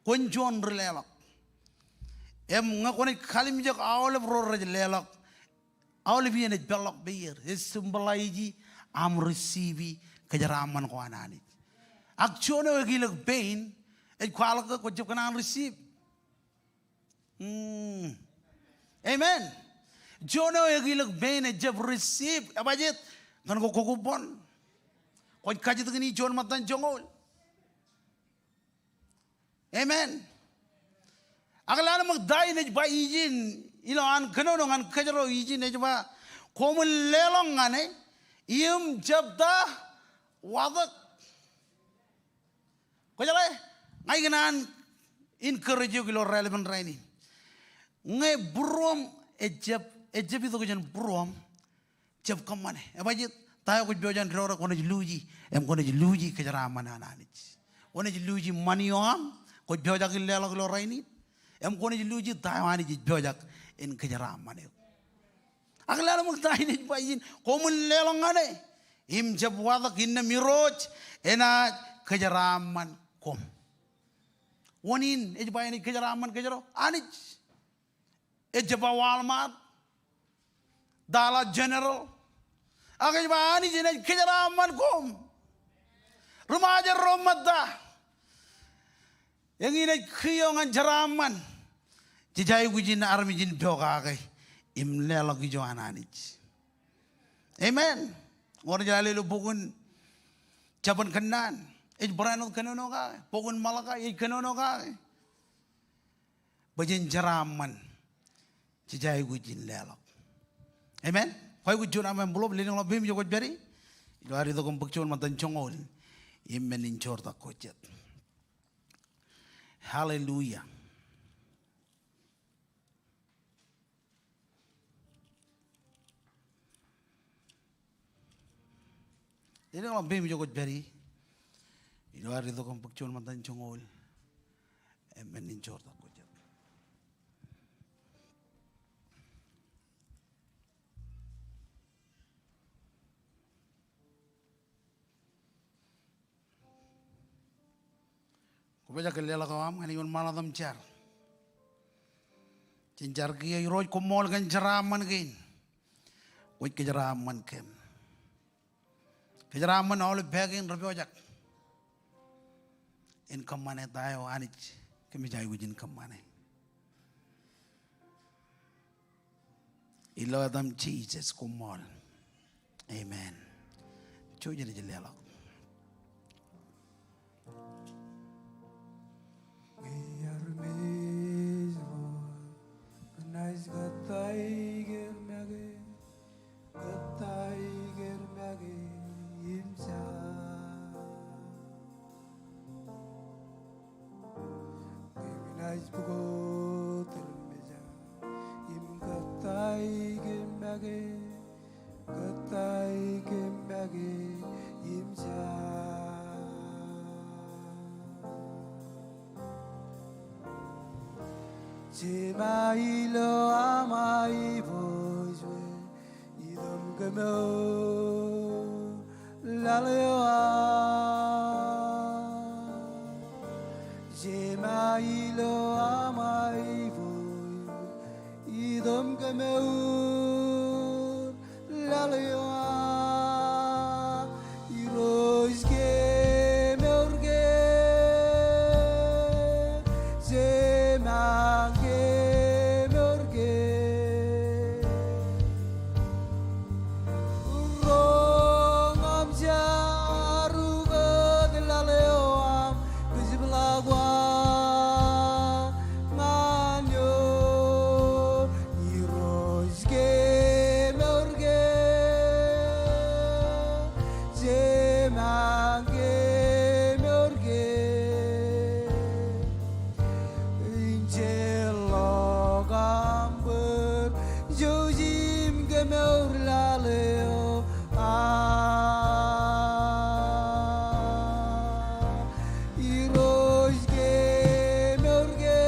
Kwōn juon ri leḷọk. Im ñe kwōnaaj kalimjek aolep ro rej leḷọk, aolep iien ej peḷḷọk peier. Ej symbolize aṃ receive kōjeraaṃṃan ko an Anij. Ak juon eo ekilōk pein, ej kwaḷọk ke kwōjab kōṇaan receive. Mm. Amen. Juon eo ekilōk pein ejjab receive. Ebajjeet? Kōn ke kwō kobban. Kwōj kajjitōk in juon ṃōttan joñoul. Amen. Ak lale ṃōk ta in ej ba ijin, ilo an kōnono ñan kōjro ijin, ej ba, koṃwin leḷọk ñan e im jab ta? Watōk. Kwōjeḷā, ña ikōṇaan encourage eok ilo raelepin rainin. Ñe būruōṃ ejjab, ejjab itok jān būruōṃ, jab kōṃṃane. Ebajjeet? Ta eo kwōj pojak in doore, kwōnaaj luuji, im kwōnaaj luuji kōjeraaṃṃan an Anij. Kwōnaaj luuji ṃani eo aṃ kwōj pojak in leḷọk ilo rainin. Im kwōnaaj luuji ta eo Anij ej pojak in kōjeraaṃṃan eok. Ak lale ṃōk ta in ej ba ijin, koṃwin leḷọk ñan e im jab watōk, innām Irooj enaaj kōjeraaṃṃan koṃ. Wōn in ej ba enaaj kōjeraaṃṃan kōjro? Anij. Ejjab ba Walmart, Dollar General. Ak ej ba Anij enaaj kōjeraaṃṃan koṃ. Ri Ṃajeḷ ro ṃōtta, eñin ej kiiō ñan jeraaṃṃan. Jej aikuj in armej in pokake im leḷọk ijo an Anij. Amen. Ñe kwōj lale ilo bok in Jabōn Kōnnaan, ej barāinwōt kōnono kake. Bok in Malakai ej kōnono kake bwe jen jeraaṃṃan. Jej aikuj in leḷọk. Amen. Kwaikuj juon aṃ envelope, lelōñḷọk peiṃ ijo kwōj pād ie. Ilo ad itok im bōk juon ṃōttan joñoul im men in joortak ko jet. Hallelujah. Elōñ ḷọk peiṃ ijo kwōj pād ie. Ilo ad itok im bōk juon ṃōttan joñoul im men in joortak ko jet. Kwōpojak ke leḷọk eo aṃ ñan eoon ṃaanḷọk im jar. Jen jar kiiō. Irooj, koṃṃool kōn jeraaṃṃan kein. Kwōj kōjeraaṃṃan kōm. Kōjeraaṃṃan aolep pā kein rej pojak in kōṃṃane ta eo Anij kōmij aikuj in kōṃṃane. Ilo etaṃ Jisōs, koṃṃool. Amen. Jouj im jen leḷọk. Ñe iar mej ro, naaj kōttāik er make, kōttāik er make im ja. Ñe naaj pukot er meja im kōttāik er make, kōttāik er make im ja. Jema ilo aṃ aiboojoj, itok kemour laḷ eo aṃ. Jema ilo aṃ aiboojoj, itok kemour laḷ eo aṃ. Irooj, kemour ke, jema kemour ke. Roñ aṃ jar ukōt laḷ eo aṃ kōjepḷaak wōt ñan eō. Irooj, kemour ke, jema kemour ke. Injeḷọk aṃ bōd jouj im kemour laḷ eo aṃ. Irooj, kemour ke,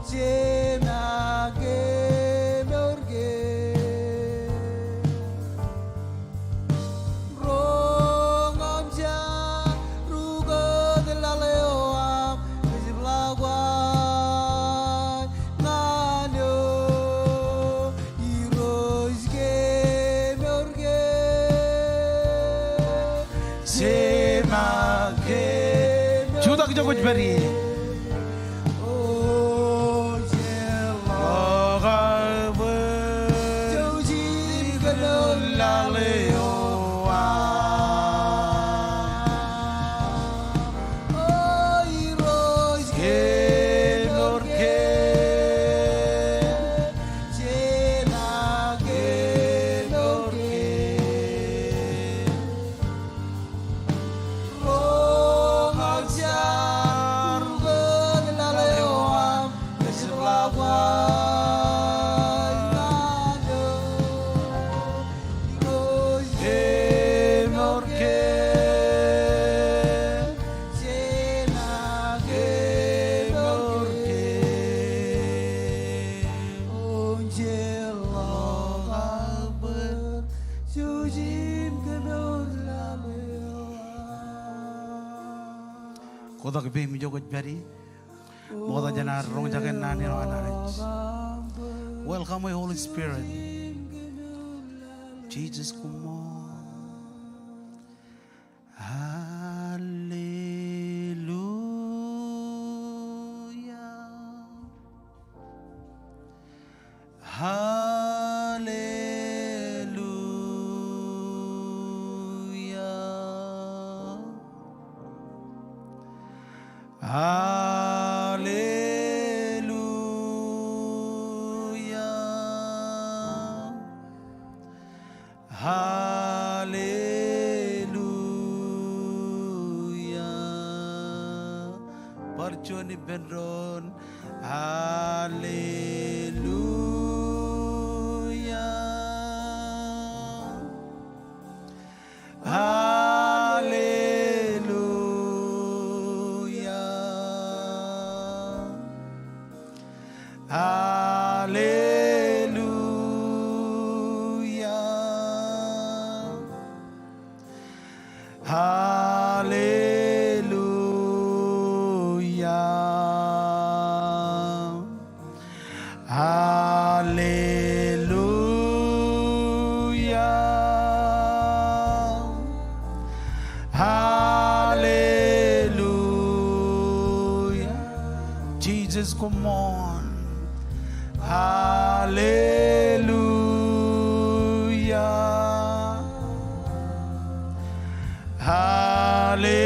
jema kemour ke. Roñ aṃ jar ukōt laḷ eo aṃ kōjepḷaak wōt ñan eō. Irooj, kemour ke, jema kemour ke. Jutak ijo kwōj pād ie. O, jeḷọk aṃ bōd jouj im kemour laḷ eo aṃ. O, Irooj, kemour ke, jema kemour ke. Roñ aṃ jar ukōt laḷ eo aṃ kōjepḷaak wōt ñan eō. Irooj, kemour ke, jema kemour ke. O, jeḷọk aṃ bōd jouj im kemour laḷ eo aṃ. Kotak peiṃ ijo kwōj pād ie. Ṃokta jān ad roñjake naan eo an Anij. Welcome, Holy Spirit. Jesus, koṃṃool. Hallelujah. Hallelujah. Hallelujah. Hallelujah. Bar juon ippān doon. Hallelujah. Hallelujah. Hallelujah. Hallelujah. Hallelujah. Hallelujah. Jesus, koṃṃool. Hallelujah. Hallelujah.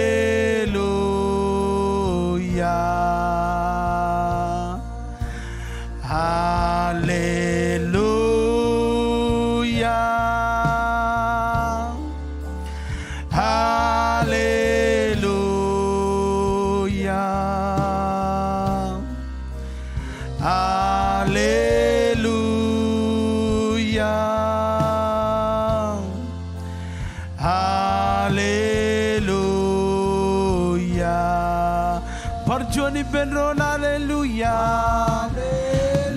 Hallelujah. Hallelujah. Hallelujah. Hallelujah. Bar juon ippān doon, hallelujah.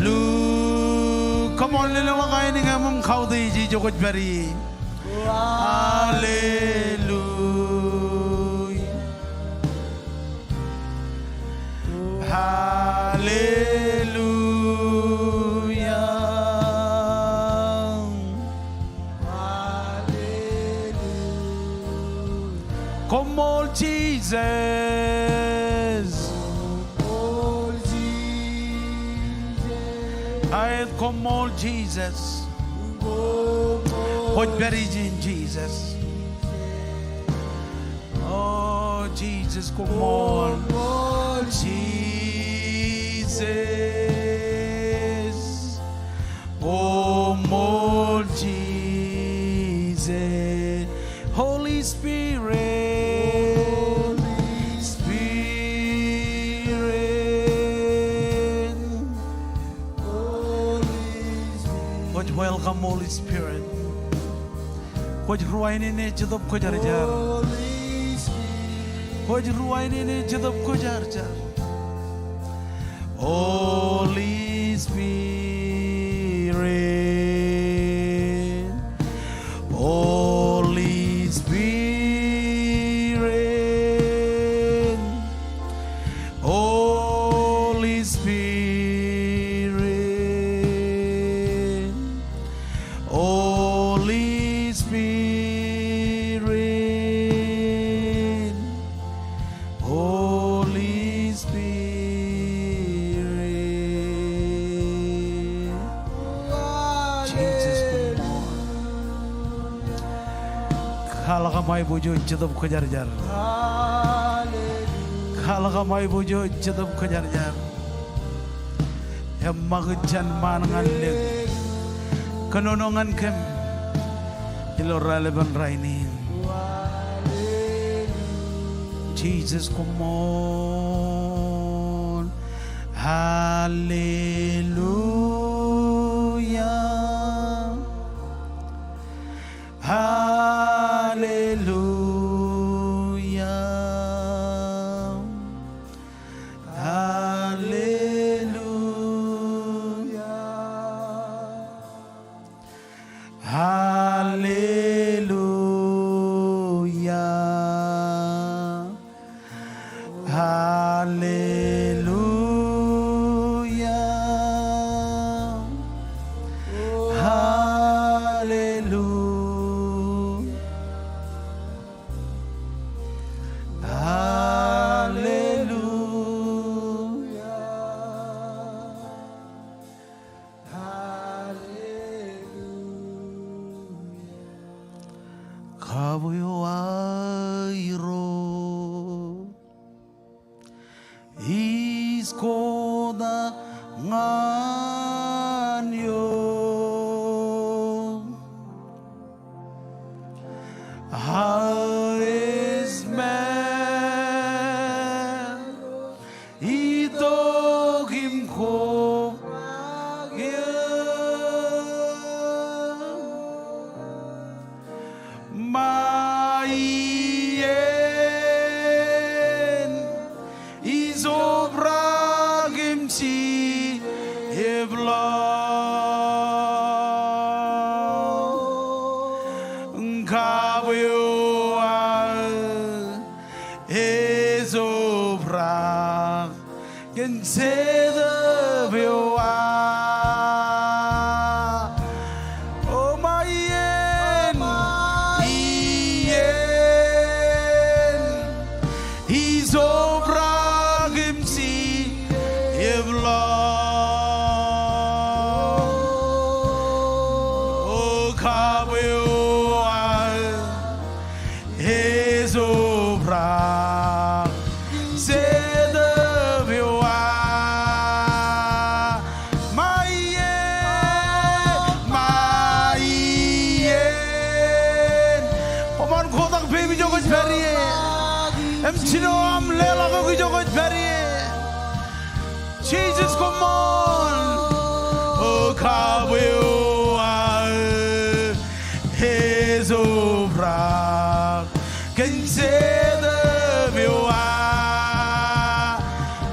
Lu-, koṃṃool lelōñḷọk ainikiṃ im kautiej ijo kwōj pād ie. Hallelujah. Hallelujah. Hallelujah. Koṃṃool Jisōs. Koṃṃool Jisōs. Aet, koṃṃool Jisōs. Koṃṃool. Kwōj pād ijin Jisōs. O Jisōs, koṃṃool. Koṃṃool Jisōs. Koṃṃool Jisōs. Holy Spirit. Holy Spirit. Holy Spirit. Kwōj welcome Holy Spirit. Kwōj ruwainene Jetōb Kwōjarjar. Kwōj ruwainene Jetōb Kwōjarjar. Holy Spirit, Holy Spirit, Holy Spirit. Holy Spirit, Holy Spirit. Jesus, koṃṃool. Kwaḷọk aṃ aiboojoj Jetōb Kwōjarjar. Kwaḷọk aṃ aiboojoj Jetōb Kwōjarjar. Eṃṃakūt jān ṃaan ñan lōñ. Kōnono ñan kōm ilo rālepen rainin. Jesus, koṃṃool. Hallelujah. Hallelujah. Hallelujah. Hallelujah. Hallelujah. Hallelujah. Hallelujah. Hallelujah. Kabwe eo aō Irooj. Ij kotak ñan eok. Aō ej maro Ej obrak im jibḷọk, kab eo aō ej obrak kōn jetōb eo aō. O ṃae iien, iien, ij obrak im jibḷọk, o kab eo aō ej obrak jetōb eo aō. Ṃae iien, ṃae iien. Koṃ an kotak peiṃ ijo kwōj pād ie im jino aṃ leḷọk eok ijo kwōj pād ie. Jisōs koṃṃool. O kab eo aō ej obrak kōn jetōb eo aō.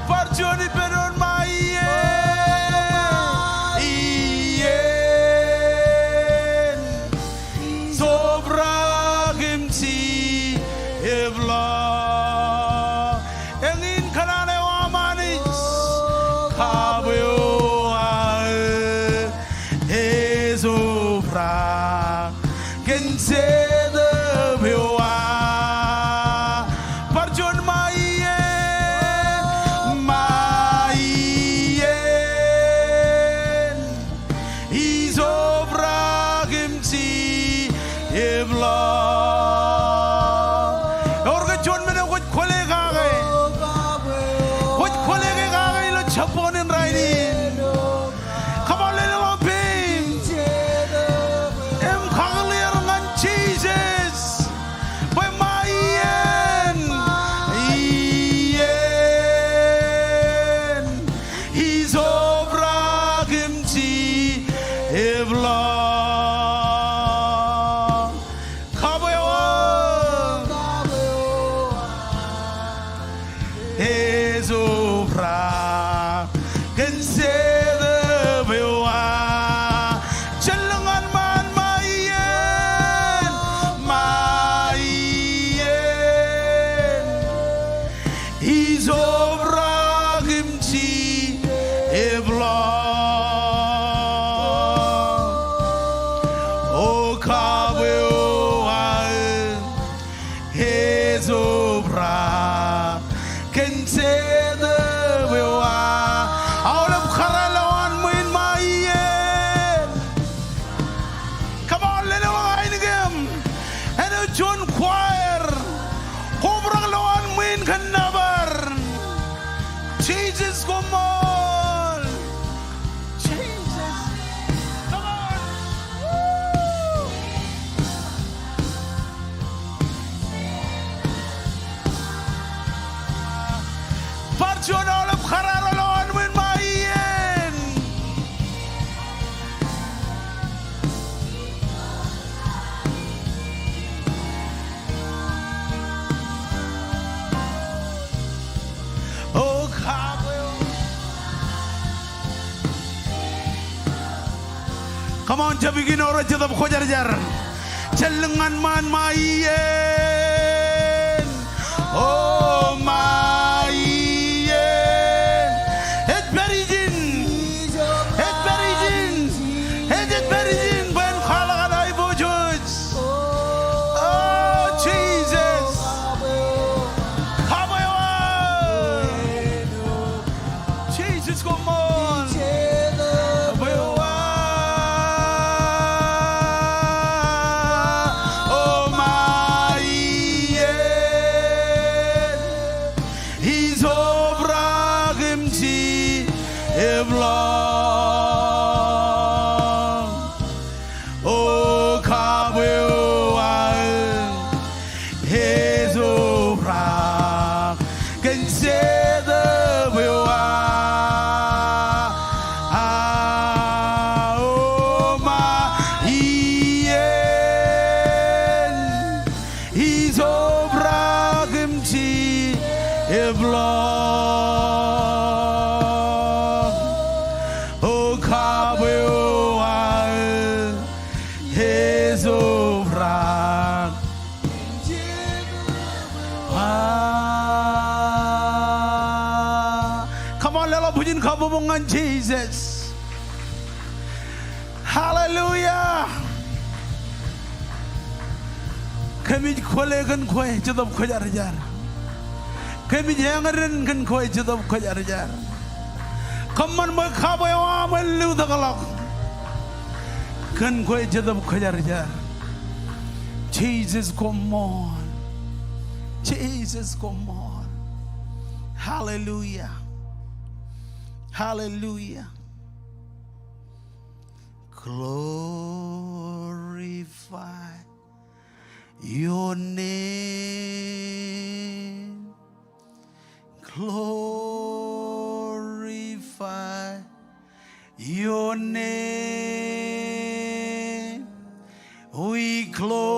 Bar juon ippān doon, ṃae iien, iien, ij obrak im jibḷọk. Eñin kōṇaan eo aṃ Anij, kab eo aō ej obrak kōn jetōb eo aō. Bar juon, ṃae iien, ṃae iien, ij obrak im jibḷọk. Ewōr ke juon men eo kwōj kwōle kake? Kwōj kwōle ke kake ilo jabdewōt in rainin? Come on, lelōñ peiṃ im kakōḷḷe er ñan Jisōs. Bwe ṃae iien, iien, ij obrak im jibḷọk. Kab eo aō ej obrak kōn jetōb eo aō. Jen lōñ ñan ṃaan, ṃae iien, ṃae iien, ij obrak im jibḷọk. O kab eo aō ej obrak kōn jetōb eo aō. Aolep kōrā lowaan ṃwiin, ṃae iien. Come on, lelōñ ainikiōṃ. Āinwōt juon choir, kobrak lowaan ṃwiin kōn nōbar. Jisōs koṃṃool. Jisōs. Come on. Woo. Bar juon aolep kōrā ro lowaan ṃwiin, ṃae iien. O kab eo. Come on, jab ignore Jetōb Kwōjarjar. Jen lōñ ñan ṃaan, ṃae iien. O ṃae iien. Ej pād ijin. Ej pād ijin. Ej, ej pād ijin bwe en kwaḷọk an aiboojoj. O Jisōs. Kab eo aō. Jisōs koṃṃool. Kab eo aō. O ṃae iien. Ij obrak im jibḷọk. O kab eo aō ej obrak kōn jetōb eo aō. O ṃae iien, ij obrak im jibḷọk. Come on, leḷọk bwijin kabbokbok ñan Jisōs. Hallelujah. Kōmij kwōle kōn kwe Jetōb Kwōjarjar. Kōmij eñin kōn kwe Jetōb Kwōjarjar. Kōṃṃan bwe kab eo aṃ en lutōkḷọk kōn kwe Jetōb Kwōjarjar. Jisōs, koṃṃool. Jisōs, koṃṃool. Hallelujah. Hallelujah. Glorify your name. Glorify your name. We glorify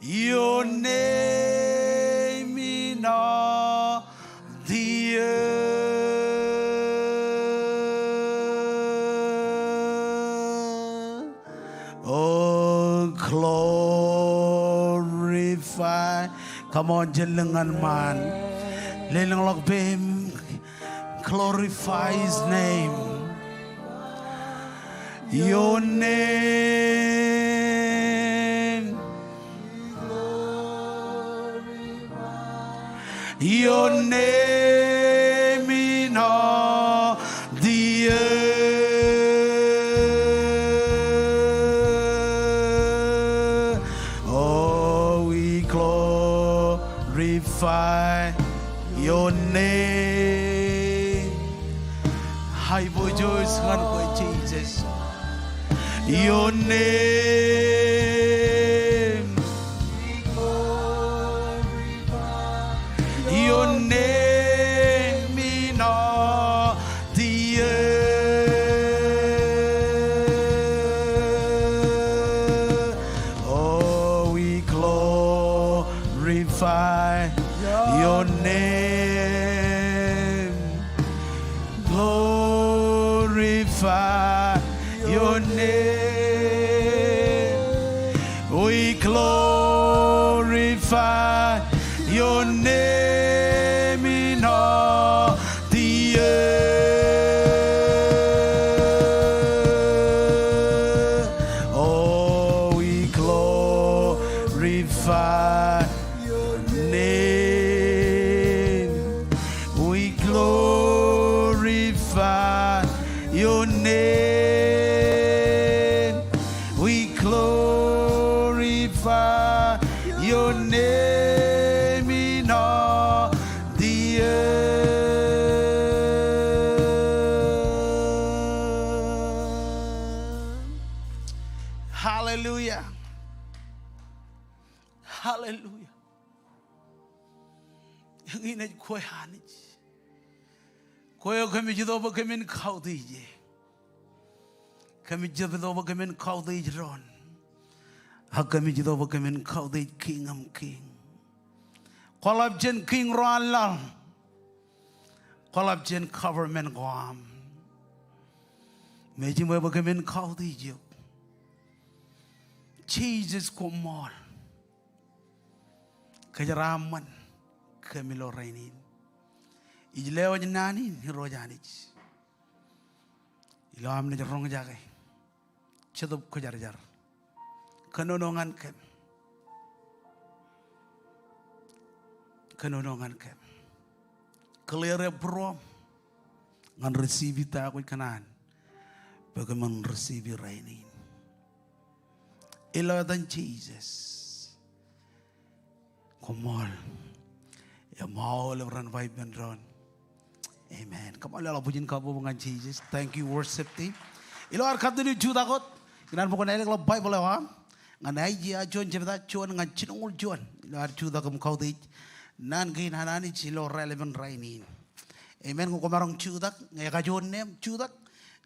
your name in all the earth. Oh, glorify. Come on, jen lōñ ñan ṃaan. Lelōñḷọk peiṃ. Glorify his name. Your name. Your name in all the earth. Oh, we glorify your name. Aiboojoj ñan kwe Jisōs. Your name. Your name in all the earth. Oh, we glorify your name. Glorify your name. We glorify your name in all the earth. Oh, we glorify your name. We glorify your name. We glorify your name in all the earth. Hallelujah. Hallelujah. Eñin ej kwe Anij. Kwe eo kōmij itok bwe kōmin kautiej e. Kōmij jab itok bwe kōmin kautiej doon. Ak kōmij itok bwe kōmin kautiej Kiiñ in kiiñ. Kwōḷap jān kiiñ ro an laḷ. Kwōḷap jān government ko aṃ. Im ej jiṃwe bwe kōmin kautiej eok. Jisōs, koṃṃool. Kōjeraaṃṃan kōm ilo rainin. Ij lewōj naan in, Irooj Anij, ilo am naaj roñjake Jetōb Kwōjarjar. Kōnono ñan kōm. Kōnono ñan kōm. Clear e būruōṃ ñan receive ta eo kwōj kōṇaan bwe kōmin receive rainin. Ilo etan Jisōs. Koṃṃool. Im aolep ren ba amen doon. Amen. Come on, leḷọk bwijin kabbokbok ñan Jisōs. Thank you, worship team. Ilo ad continue jutak wōt, ikōṇaan bwe kwōn ālikḷọk Baibōḷ eo aṃ ñan Aiseia juon jebta, juon ñan jilñuul juon. Ilo ad jutak im kautiej naan kein an Anij ilo raelepen rainin. Amen. Ñe kwōmaroñ jutak, ñe ekajoor neem, jutak.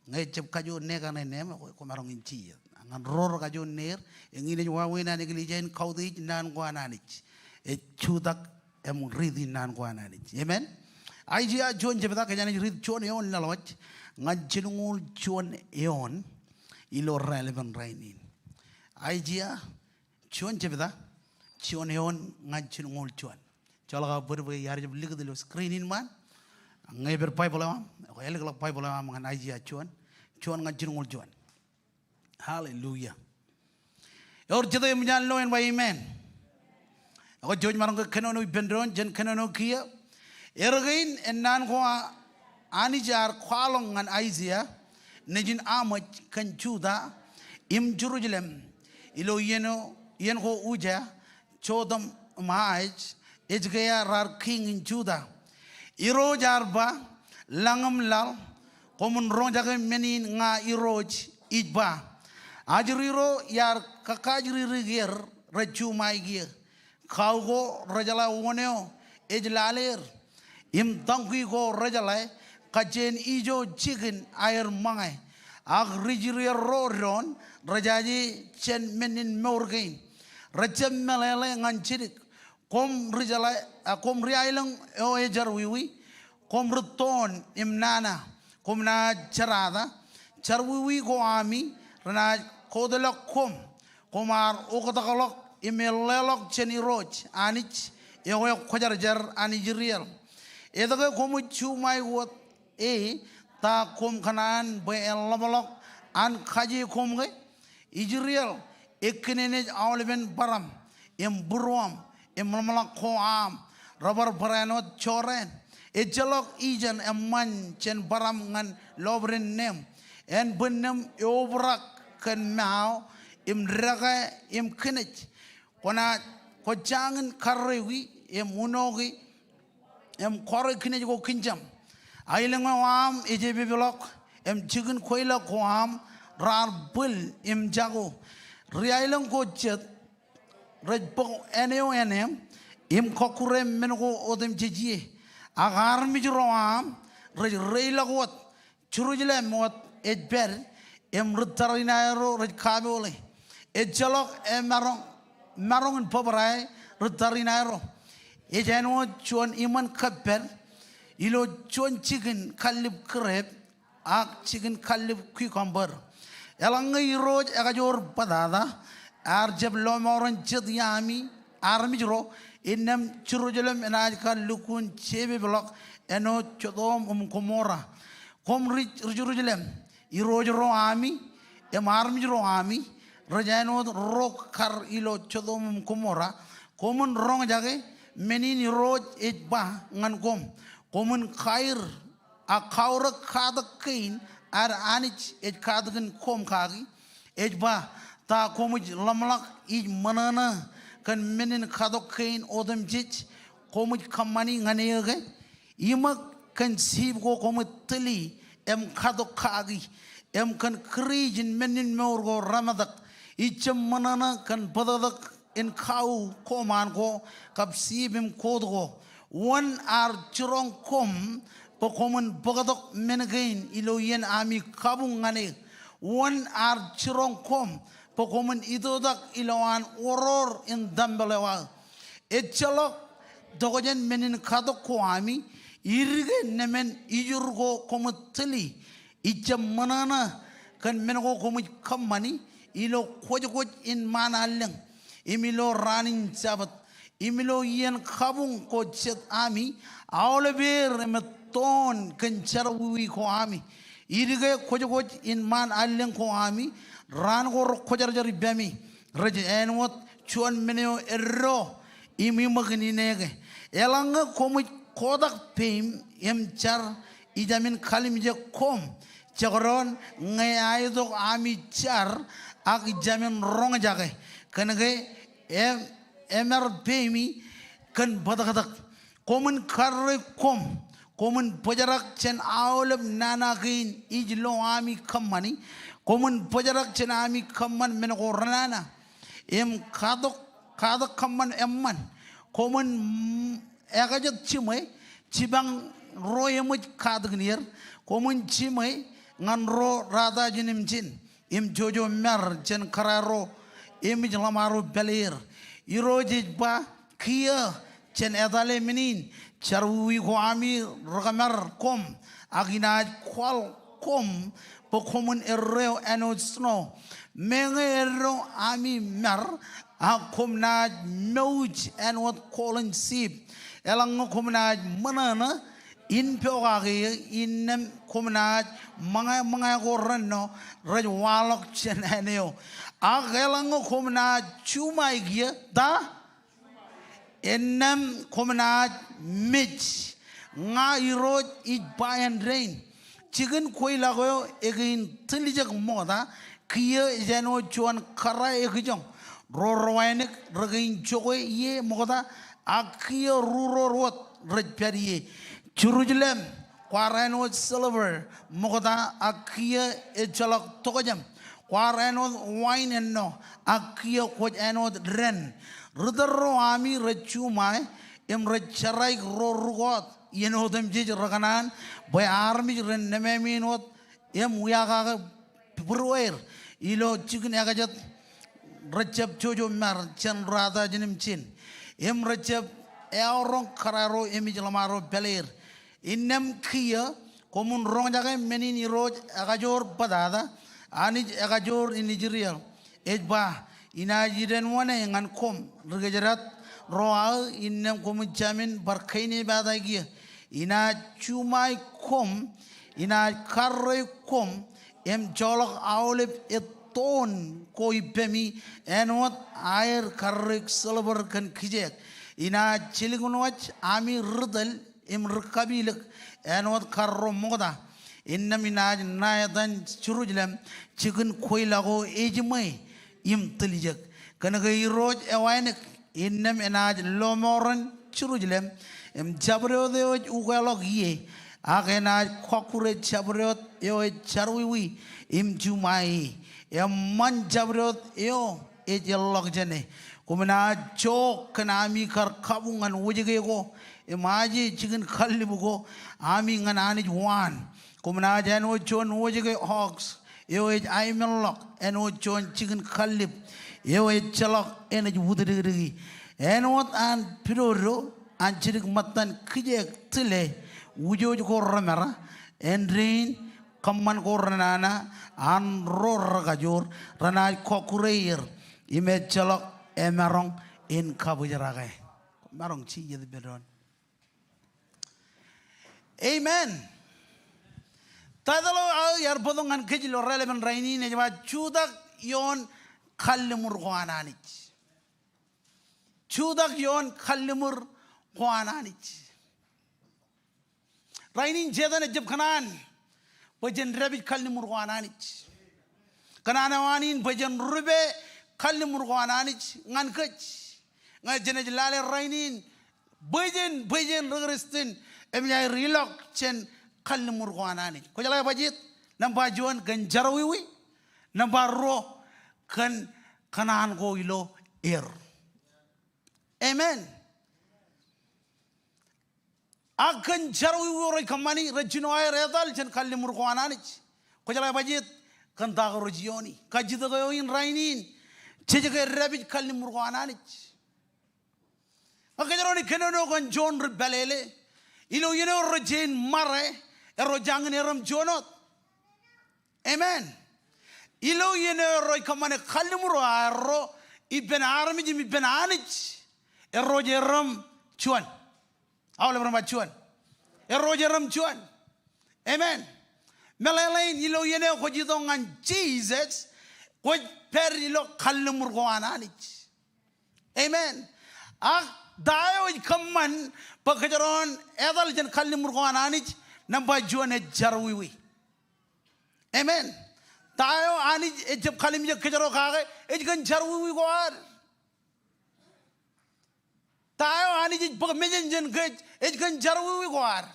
Ñe ejab kajoor neer kaṇe neem, kwōmaroñ in jijet. Ñan ro rekajoor neer, eñin ej wāween an eklejia in kautiej naan ko an Anij. Ej jutak im riiti naan ko an Anij. Amen. Aiseia juon jebta, kōjeañ naaj riit juon eoon laḷwōj ñan jilñuul juon eoon ilo raelepen rainin. Aiseia juon jebta, juon eoon ñan jilñuul juon. Joḷọk aō bōd bwe iar jab likūt ilo screen in ṃaan. Ñe epād Baibōḷ eo aṃ, ekwe ālikḷọk Baibōḷ eo aṃ ñan Aiseia juon, juon ñan jilñuul juon. Hallelujah. Ewōr jete eṃōj an lo en ba amen. Ekwe jouj maroñ ke kōnono ippān doon, jen kōnono kiiō. Erkein ennaan ko Anij ear kwaḷọk ñan Aiseia nejin Amoz kōn Juda im Jerusalem ilo iien eo, iien ko Usia, Jotam im Ahaz, Hezekia raar kiiñ in Juda. Irooj ear ba, lañ im laḷ, koṃwin roñjake men in ña Irooj ij ba. Ajriro iar kakajjiririk er rej juṃae kiiō. Kau ko rejeḷā wōn eo ej lale er, im donkey ko rejeḷā kajjien ijo jikin aer ṃōñā. Ak ri-Israel ro doon rejaje jān men in mour kein. Rejjab meḷeḷe ñan jidik. Koṃ rijeḷā, a, koṃ ri-aelōñ eo ejarwiwi, koṃ rūttoon im nana, koṃ naaj jerata. Jarwiwi ko ami renaaj kōtḷọk koṃ. Koṃ ar oktakḷọk im eḷḷāḷọk jān Irooj Anij eo ekwōjarjar an Israel. Etke koṃij juṃae wōt e? Ta koṃ kōṇaan bwe en ḷōmṇak an kaje koṃ ke? Israel, ekkineneej aolepen bōram im būruōṃ im ḷōmṇak ko aṃ, rebar barāinwōt jorrāān. Ejjeḷọk ijeṇ eṃṃan jān bōram ñan lọpiden neeṃ. Ānbwinnem eobrak kōn mao im dekā im kinej. Kwōnaaj, kwō jañin karreoiki im unoki im kọrọk kinej ko kincam. Aelōñ eo aṃ ej epepeḷọk, im jikin kweilọk ko aṃ raar bwil im jako. Ri-aelōñ ko jet rej bōk āne eo āneeṃ im kọkkure men ko otemjej ie. Ak armej ro aṃ rej reiḷọk wōt. Jerusalem wōt ej pād, im ri-tariṇae ro rej kapoole. Ejjeḷọk emaroñ, maroñ in bōbrae ri-tariṇae ro. Ej āinwōt juon iṃōn kōppād ilo juon jikin kallib kūrep ak jikin kallib cucumber. Eḷaññe Irooj ekajoor bōtata, ear jab lọmọọren jet iaami armej ro, innām Jerusalem enaaj kar lukkuun jepepeḷọk āinwōt Sodom im Gomorrah. Koṃ ri, ri-Jerusalem, irooj ro ami im armej ro ami rej āinwōt ro kar ilo Sodom im Gomorrah. Koṃwin roñjake men in Irooj ej ba ñan koṃ. Koṃwin kaer ak kaorōk katak kein ad Anij ej katakin koṃ kaki. Ej ba, ta koṃij ḷōmṇak ij ṃōṇōṇō kōn men in katok kein otemjej koṃij kōṃṃani ñan eō ke? Iṃōk kōn sip ko koṃij tili im katok kaki, im kōn kūriij in men in mour ko remetak. Ij jab ṃōṇōṇō kōn bōtōktōk in kau ko ṃaan ko kab sip im goat ko. Wōn ar jiroñ koṃ bwe koṃwin bōktok men kein ilo iien ami kabuñ ñan eō? Wōn ar jiroñ koṃ bwe koṃwin itoitak ilowaan oror in tempel eo aō? Ejjeḷọk tokjān men in katok ko ami, idike nemān ijur ko koṃij tili. Ij jab ṃōṇōṇō kōn men ko koṃij kōṃṃani ilo kwōjkwōj in ṃaan allōñ, im ilo raan in Jabōt, im ilo iien kabuñ ko jet ami aolepeer im ettoon kōn jerọwiwi ko ami. Idike kwōjkwōj in ṃaan allōñ ko ami, raan ko rekwōjarjar ippaṃi rej āinwōt juon men eo eddo im iṃōk in ineke. Eḷaññe koṃij kotak peim im jar ijamin kalimjek koṃ, jekdọọn ñe aetok ami jar ak ijamin roñjake, kōnke e, emād peimi kōn bōtōktōk. Koṃwin karreoik koṃ, koṃwin bōjrak jān aolep nana kein ij lo ami kōṃṃani. Koṃwin bōjrak jān ami kōṃṃan men ko renana im katok, katak kōṃṃan eṃṃan. Koṃwin, mm, ekajet jiṃwe jipañ ro eṃōj katakin er. Koṃwin jiṃwe ñan ro rata jinen im jin im jojo mār jān kōrā ro eṃōj ḷōṃaro pāleer. Irooj ej ba, kiiō jān etale men in, jerọwiwi ko ami rekōmād koṃ, ak inaaj kwaḷ koṃ bwe koṃwin eddo āinwōt snow. Meñe eddo ami mār, ak koṃ naaj mouj āinwōt kooḷ in sip. Eḷaññe koṃ naaj ṃōṇōṇō in pokake eō, innām koṃ naaj ṃōñā, ṃōñā ko rennọ rej waḷọk jān āne eo. Ak eḷaññe koṃ naaj juṃae kiiō, ta? Innām koṃ naaj mej. Ña Irooj ij ba āindein, jikin kweilọk eo ekein tiljek ṃokta, kiiō ej āinwōt juon kōrā ekijoñ. Ro rewānōk rekein jokwe ie ṃokta, ak kiiō ri ro wōt rej pād ie. Jerusalem, kwaar āinwōt silver ṃokta, ak kiiō ejjeḷọk tokjān. Kwaar āinwōt wain ennọ, ak kiiō kwōj āinwōt dān. Ri tōl ro ami rej juṃae im rej jeraik ro rūkọọt iien otemjej rekōṇaan, bwe armej ren nemāmein wōt im wiakake būrueir ilo jikin ekajet. Rejjab jojo mar jān ri-atajen im jen, im rejjab eaoroñ kōrā ro emej ḷōṃaro pāleir. Innām kiiō, koṃwin roñjake men in Irooj ekajoor bōtata, Anij ekajoor in Israel, ej ba, inaaj idenwōne ñan koṃ ri kōjdat ro aō, innām koṃij jāmin bar kainepetak eō. Inaaj juṃae koṃ, inaaj karreoik koṃ, im joḷọk aolep ettoon ko ippemi āinwōt aer karreoik silver kōn kijeek. Inaaj jiliknuwaj ami ri tōl im ri kapilōk āinwōt karro ṃokta. Innām inaaj ṇa etan Jerusalem, jikin kweilọk eo ejiṃwe im tiljek. Kōnke Irooj ewānōk, innām enaaj lọmọọren Jerusalem im jabdewōt eo ej ukeḷọk ie, ak enaaj kọkkure jabdewōt eo ej jerọwiwi im juṃae ie. Eṃṃan jabdewōt eo ej erḷọk jāne. Koṃ naaj jook kōn ami kar kabuñ ñan wōjke ko im aje jikin kallib ko ami ñan Anij waan. Koṃ naaj āinwōt juon wōjke ox eo ej aemānḷọk āinwōt juon jikin kallib eo ejjeḷọk enaaj wūtdikdiki. Āinwōt an pidodo an jidik ṃōttan kijeek tile, wūjooj ko remera, āindein kōṃṃan ko renana an ro rekajoor, renaaj kọkkure er im ejjeḷọk emaroñ in kabōjrake. Maroñ ij ippān doon. Amen. Taitōḷ eo aō iar bōktok ñan kōj ilo raelepen rainin ej ba jutak ioon kalliṃur ko an Anij. Jutak ioon kalliṃur ko an Anij. Rainin Setan ejjab kōṇaan bwe jen dāpij kalliṃur ko an Anij. Kōṇaan eo an in bwe jen rupe kalliṃur ko an Anij ñan kōj. Ñe jenaaj lale rainin, bwe jen, bwe jen ri Kristian, eṃōj aer ilọk jān kalliṃur ko an Anij. Kwōjeḷā bajjek? Nōṃba juon, kōn jerọwiwi. Nōṃba ruo, kōn kōṇaan ko ilo er. Amen. Ak kōn jerọwiwi ro rej kōṃṃani, rej jino aer etal jān kalliṃur ko an Anij. Kwōjeḷā bajjek? Kōn ta ko rej iooni. Kajjitōk eo in rainin, jej ke dāpij kalliṃur ko an Anij? Ak kōjro naaj kōnono kōn juon ri pālele. Ilo iien eo rej jañin ṃare, erro jañin erōm juon wōt. Amen. Ilo iien eo erro ej kōṃṃane kalliṃur eo aerro ippān armej im ippān Anij, erro ej erōm juon. Aolep ren ba juon. Erro ej erōm juon. Amen. Meḷeḷein, ilo iien eo kwōj itok ñan Jisōs, kwōj pād ilo kalliṃur ko an Anij. Amen. Ak ta eo ej kōṃṃan bwe kōjro en etal jān kalliṃur ko an Anij? Nōṃba juon ej jerọwiwi. Amen. Ta eo Anij ejjab kalimjek kōjro kake? Ej kōn jerọwiwi ko ad. Ta eo Anij ej bōk mejān jān kōj? Ej kōn jerọwiwi ko ad.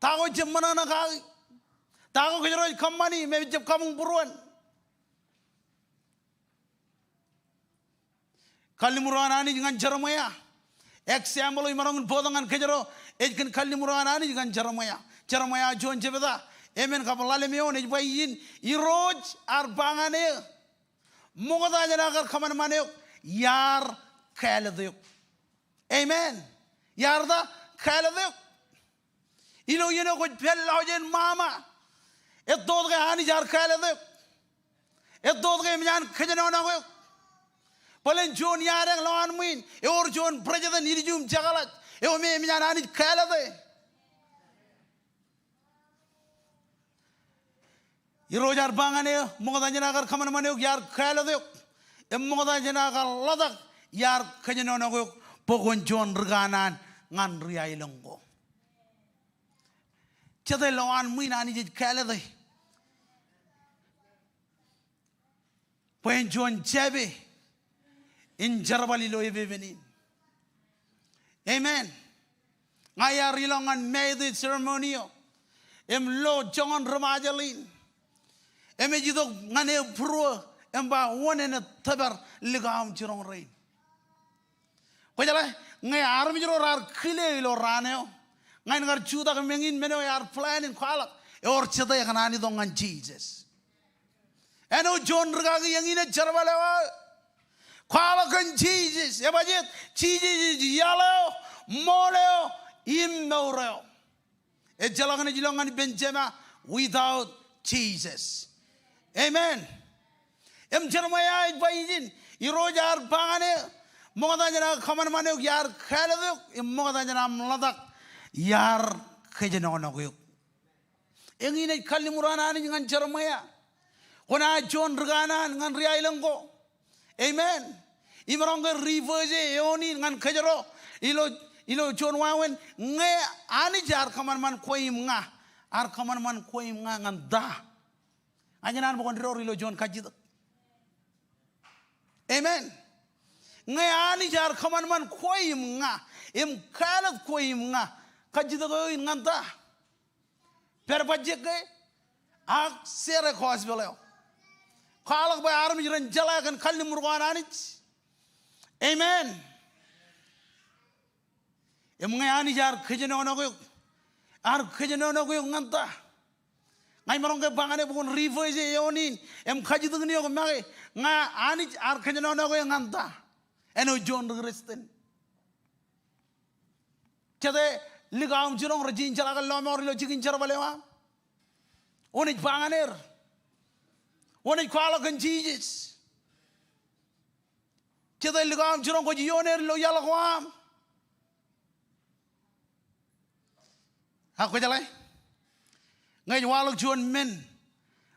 Ta ko ejjab ṃōṇōṇō kaki? Ta ko kōjro ej kōṃṃani im ejjab kabuñ būruon? Kalliṃur ko an Anij ñan Jeremaia. Example eo imaroñ in bōktok ñan kōjro ej kōn kalliṃur ko an Anij ñan Jeremaia. Jeremaia juon jebta emān kab ḷalem eoon ej ba ijin, Irooj ear ba ñan eō, ṃokta jān aō kar kōṃanṃan eok, iar kāālōt eok. Amen. Iar ta? Kāālōt eok. Ilo iien eo kwōj pād lọjien ṃaṃa, etto ke Anij ear kāālōt eok? Etto ke eṃōj an kōjenolọk eok? Bōlen juon iadañ lowaan ṃwiin, ewōr juon president ilju im jekḷaj, Eo me emōj an Anij kāālōte. Irooj ear ba ñan eō, ṃokta jān aō kar kōṃanṃan eok iar kāālōt eok. Im ṃokta jān aō kar ḷotak iar kōjenolọk eok bwe kwōn juon ri kanaan ñan ri aelōñ ko. Jete lowaan ṃwiin Anij ej kāālōte? Bwe en juon jāpe in jerbal ilo epepen in. Amen. Ña iar ilọk ñan mātō ceremony eo im lo joñan ri Ṃajeḷ in. Im ej itok ñan eō būruō im ba wōn enaaj tōpar likao im jiroñ rein. Kwōjeḷā, ñe armej ro raar kile ilo raan eo, ña in kar jutak im eñin men eo ear plan in kwaḷọk, ewōr jete ekōṇaan itok ñan Jisōs. Āinwōt juon rikaki eñin ej jerbal eo aō, kwaḷọk kōn Jisōs. Ebajeet? Jisōs ej iaḷ eo, ṃool eo, im mour eo. Ejjeḷọk naaj ilọk ñan ippān Jema without Jesus. Amen. Im Jeremaia ej ba ijin, Irooj ear ba ñan eō, ṃokta jān aō kōṃanṃan eok iar kāālōt eok, im ṃokta jān aṃ ḷotak iar kōjenolọk eok. Eñin ej kalliṃur an Anij ñan Jeremaia. Kwōnaaj juon ri kanaan ñan ri aelōñ ko. Amen. Imaroñ ke ri verse eoon in ñan kōjro ilo, ilo juon wāween, ñe Anij ear kōṃanṃan kwe im ña, ear kōṃanṃan kwe im ña ñan ta? Ña ij kōṇaan bwe kwōn door ilo juon kajjitōk. Amen. Ñe Anij ear kōṃanṃan kwe im ña, im kāālōt kwe im ña, kajjitōk eo in ñan ta? Pād bajjek ke ak share gospel eo? Kwaḷọk bwe armej ren jeḷā kōn kalliṃur ko an Anij. Amen. Im ñe Anij ear kōjenolọk eok, ear kōjenolọk eok ñan ta? Ña imaroñ ke ba ñan eok bwe kwōn ri verse eoon in im kajjitōk in eok make, ñe Anij ear kōjenolọk eō ñan ta? Āinwōt juon ri Kristian, jete likao im jiroñ rej jeḷā kōn lọmọọr ilo jikin jerbal eo aṃ? Wōn ej ba ñan er? Wōn ej kwaḷọk kōn Jisōs? Jete likao im jiroñ kwōj ioon er ilo iaḷ ko aṃ? Ak kwōjeḷā, ñe ej waḷọk juon men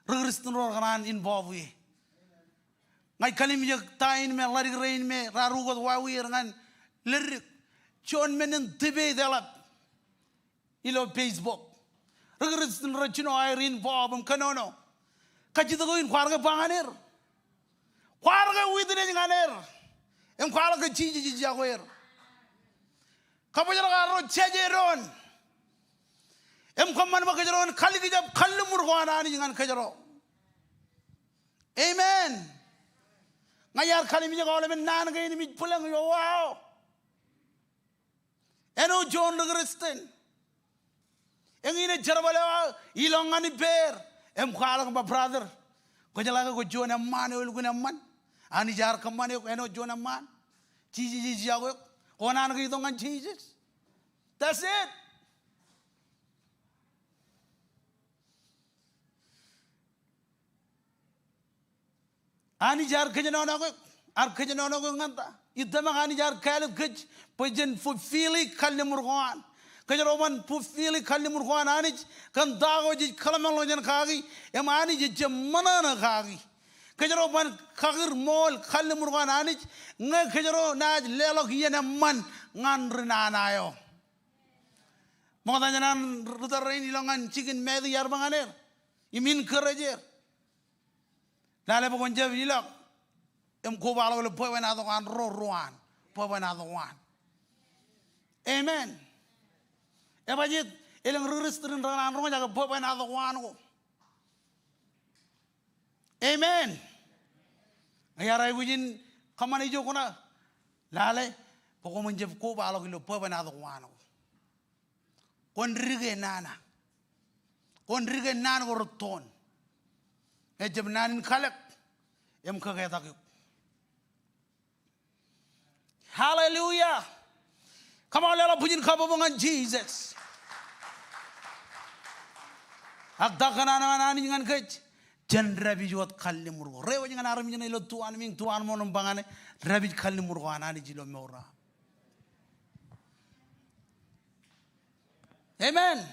ri Kristian ro rekōṇaan involve ie. Ña ij kallimjek ta in me ḷadik rein me raar ukōt wāween ñan leddik. Juon men in debate eḷap ilo Facebook. Ri Kristian rej jino aer involve im kōnono. Kajjitōk eo in kwaar ke ba ñan er? Kwaar ke witness ñan er im kwaḷọk ke Jisōs ej jako er? Kabōjrak arro jāje doon im kōṃṃan bwe kōjro en kalikjab kalliṃur ko an Anij ñan kōjro. Amen. Ña iar kallimjek aolepen naan kein im ij bwilōñ ilo wa eo. Āinwōt juon ri Kristian, eñin ej jerbal eo aō, ilọk ñan ippāer im kwaḷọk im ba, brother, kwōjeḷā ke kwōj juon eṃṃaan eo elukkuun eṃṃan? Anij ear kōṃṃan eok āinwōt juon eṃṃaan. Jisōs ej jako eok. Kwō naan ke itok ñan Jisōs. That's it. Anij ear kōjenolọk eok, ear kōjenolọk eok ñan ta? Ij tōmak Anij ear kāālōt kōj bwe jen fulfill kalliṃur ko an. Kōjro ban fulfill kalliṃur ko an Anij kōn ta ko jej kōḷmānḷọkjeṇ kaki, im Anij ej jab ṃōṇōṇō kaki. Kōjro ban kakūr ṃool kalliṃur ko an Anij ñe kōjro naaj leḷọk iien eṃṃan ñan ri nana eo. Ṃokta jān an ri tōl rein ilọk ñan jikin Matthew iar ba ñan er im encourage er, lale bwe kwōn jab ilọk im kobaḷọk ilo bwebwenato ko an ro ruwaan, bwebwenato ko an. Amen. Ebajeet? Elōñ ri Kristian rekōṇaan roñjake bwebwenato ko an ko. Amen. Ñe iar aikuj in kōṃṃane ijo kwōnaaj lale bwe kwōṃōn jab kobaḷọk ilo bwebwenato ko an ko. Kwōn dike nana. Kwōn dike naan ko rūttoon. Ejjab naan in kalōk im kaketak eok. Hallelujah. Come on, leḷọk bwijin kabbokbok ñan Jisōs. Ak ta kōṇaan eo an Anij ñan kōj? Jen dāpij wōt kalliṃur ko. Reiwōj ñan armej ṇe ilo tuanmiiñ, tuanmooṇ im ba ñan e, dāpij kalliṃur ko an Anij ilo mour eo aṃ. Amen.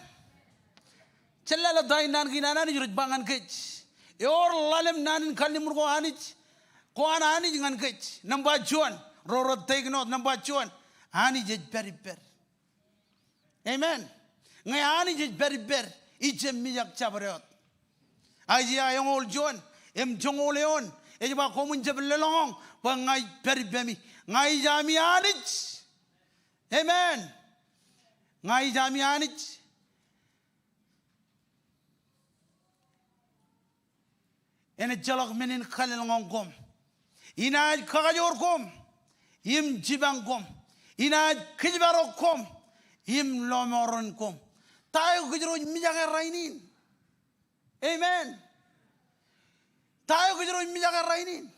Jen lale ta in naan kein an Anij rej ba ñan kōj. Eor ḷalem naan in kalliṃur ko Anij, ko an Anij ñan kōj. Nōṃba juon, ro rej take note, nōṃba juon, Anij ej pād ippād. Amen. Ñe Anij ej pād ippād, ij jab mijak jabdewōt. Aiseia eñoul juon im joñoul eoon ej ba, koṃwin jab lōḷñọñ bwe ña ij pād ippemi. Ña ij ami Anij. Amen. Ña ij ami Anij. Enejjeḷọk men in kalōḷñọñ koṃ. Inaaj kakajoor koṃ im jipañ koṃ. Inaaj kōjparok koṃ im lọmọọren koṃ. Ta eo kōjro ej mijake rainin? Amen. Ta eo kōjro ej mijake rainin?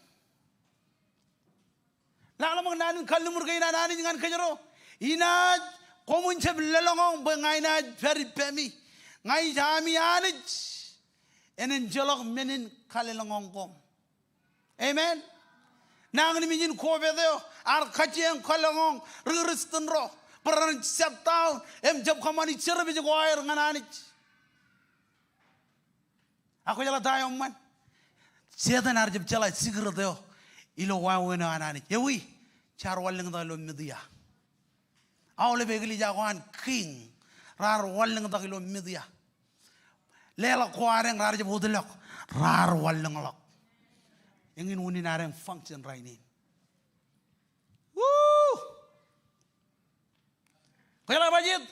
Ḷōmṇak naan in kalliṃur kein an Anij ñan kōjro. Inaaj, koṃwin jab lōḷñọñ bwe ña inaaj pād ippemi. Ña ij ami Anij. Enejjeḷọk men in kalōḷñọñ koṃ. Amen. Nañinmej in COVID eo ear kajjioñ kalōḷñọñ ri Kūrjin ro bwe ren shut down im jab kōṃṃani service ko aer ñan Anij. Ak kwōjeḷā ta eṃṃan? Setan ear jab jeḷā secret eo ilo wāween eo an Anij. Ewi? Jaar wanlōñtak ilo media. Aolep eklejia ko an king raar wanlōñtak ilo media. Leḷọk ko adeañ raar jab wōtlọk, raar wanlōñḷọk. Eñin unin adeañ function rainin. Woo! Kwōjeḷā ba jet?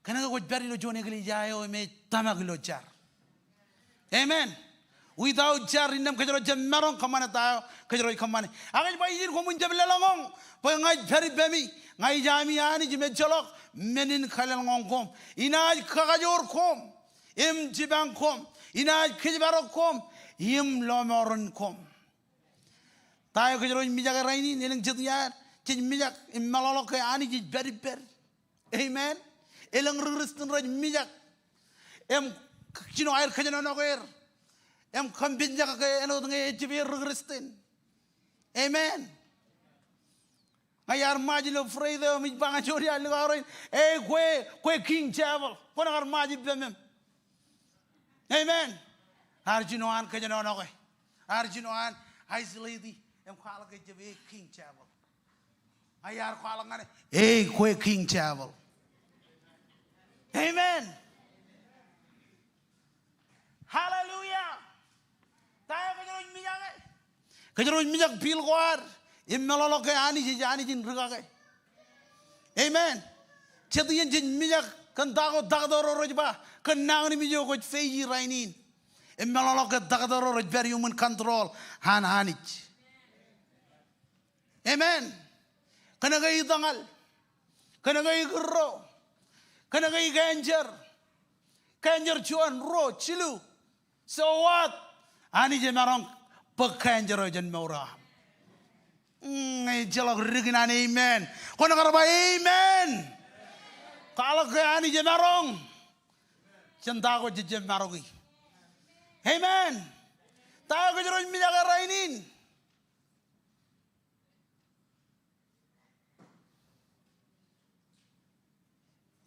Kōnke kwōj pād ilo juon eklejia eo im ej tōmak ilo jar. Amen. Without jar innām kōjro jab maroñ kōṃṃane ta eo kōjro ej kōṃṃane. Ak ej ba ijin, koṃwin jab lōḷñọñ bwe ña ij pād ippemi. Ña ij ami Anij im ejjeḷọk men in kalōḷñọñ koṃ. Inaaj kakajoor koṃ im jipañ koṃ. Inaaj kōjparok koṃ im lọmọọren koṃ. Ta eo kōjro ej mijake rainin? Elōñ jet iaad jej mijak im meḷọkḷọk ke Anij ej pād ippād. Amen. Elōñ ri Kūrjin rej mijak im, you know, aer kōjenolọk er im kōmpenjak ke āinwōt ñe ejab er ri Kūrjin. Amen. Ña iar ṃaaj ilo phrase eo im ij ba ñan juon iaad likao rein, "Ei, kwe, kwe king devil. Kwōnaaj kar ṃaaj ippemem." Amen. Ear jino an kōjenolọke. Ear jino an isolate im kwaḷọk ke ejab e king devil. Ña iar kwaḷọk ñan e, "Ei, kwe king devil." Amen. Hallelujah. Ta eo kōjro ej mijake? Kōjro ej mijak bill ko ad im meḷọkḷọk ke Anij ej Anij in rikaki. Amen. Jet iien jej mijak kōn ta ko doctor ro rej ba, kōn nañinmej eo kwōj face rainin, im meḷọkḷọk ke doctor ro rej pād iuṃwin control an Anij. Amen. Kōnke itōñal, kōnke ikūrro, kōnke ikanjer, kanjer juon, ruo, jilu. So what? Anij emaroñ bōk kanjer eo jān mour eo aṃ. Mm, ejjeḷọk dik in an amen. Kwōn kar ba amen. Kwaḷọk ke Anij emaroñ jān ta ko jej jab maroñi. Amen. Ta eo kōjro ej mijak rainin?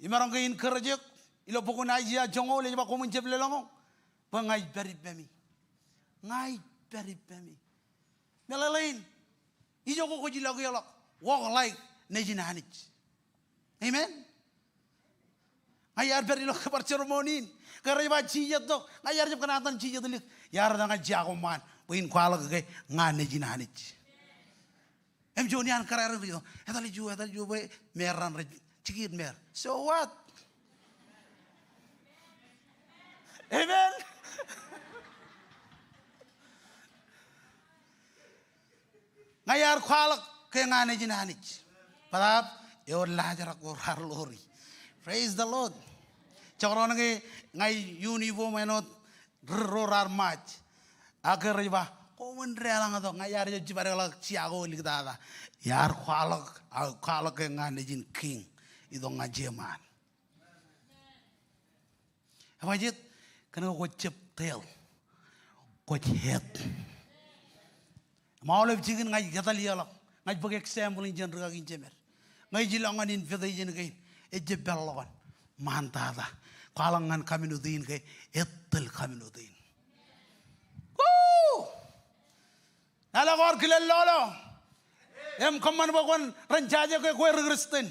Imaroñ ke encourage eok ilo bok in Aiseia joñoul ej ba koṃwin jab lōḷñọñ bwe ña ij pād ippemi. Ña ij pād ippemi. Meḷeḷein, ijo ko kwōj ilọk eḷọk, walk like nejin Anij. Amen. Ña iar pād ilo kōbar sermon in ke rej ba jijet tok. Ña iar jab kōṇaan etan jijet lik. Iar etal ñan jea ko ṃaan bwe in kwaḷọk ke ña nejin Anij. Im juon iaan kōrā ren ri, etal iju, etal iju bwe meer raṇ rej jikier meer. So what? Amen. Ña iar kwaḷọk ke ña nejin Anij. Bōtaab ewōr laajrak ko raar ḷoori. Praise the Lord. Jekdọọn ke ña ij uniform āinwōt ri ro raar ṃaaj. Ak ke rej ba, koṃwin deḷọñtok, ña iar jab jipadeḷọk jea ko liktata. Iar kwaḷọk, aō kwaḷọk ke ña nejin king. Itok ñan jeṃaan. Ej ba jet? Kōnke kwōj jab tail, kwōj head. Im aolep jikin ña ij etal ieḷọk, ña ij bōk example in jān rikaki in jemed. Ña ij ilọk ñan invitation kein, ejjab peḷḷọk an. ṃaantata. Kwaḷọk ñan community in ke ettōl community in. Woo! Nale kwaar kilel ḷọk. Im kōṃṃan bwe kwōn ren jaje ke kwe ri Kristian.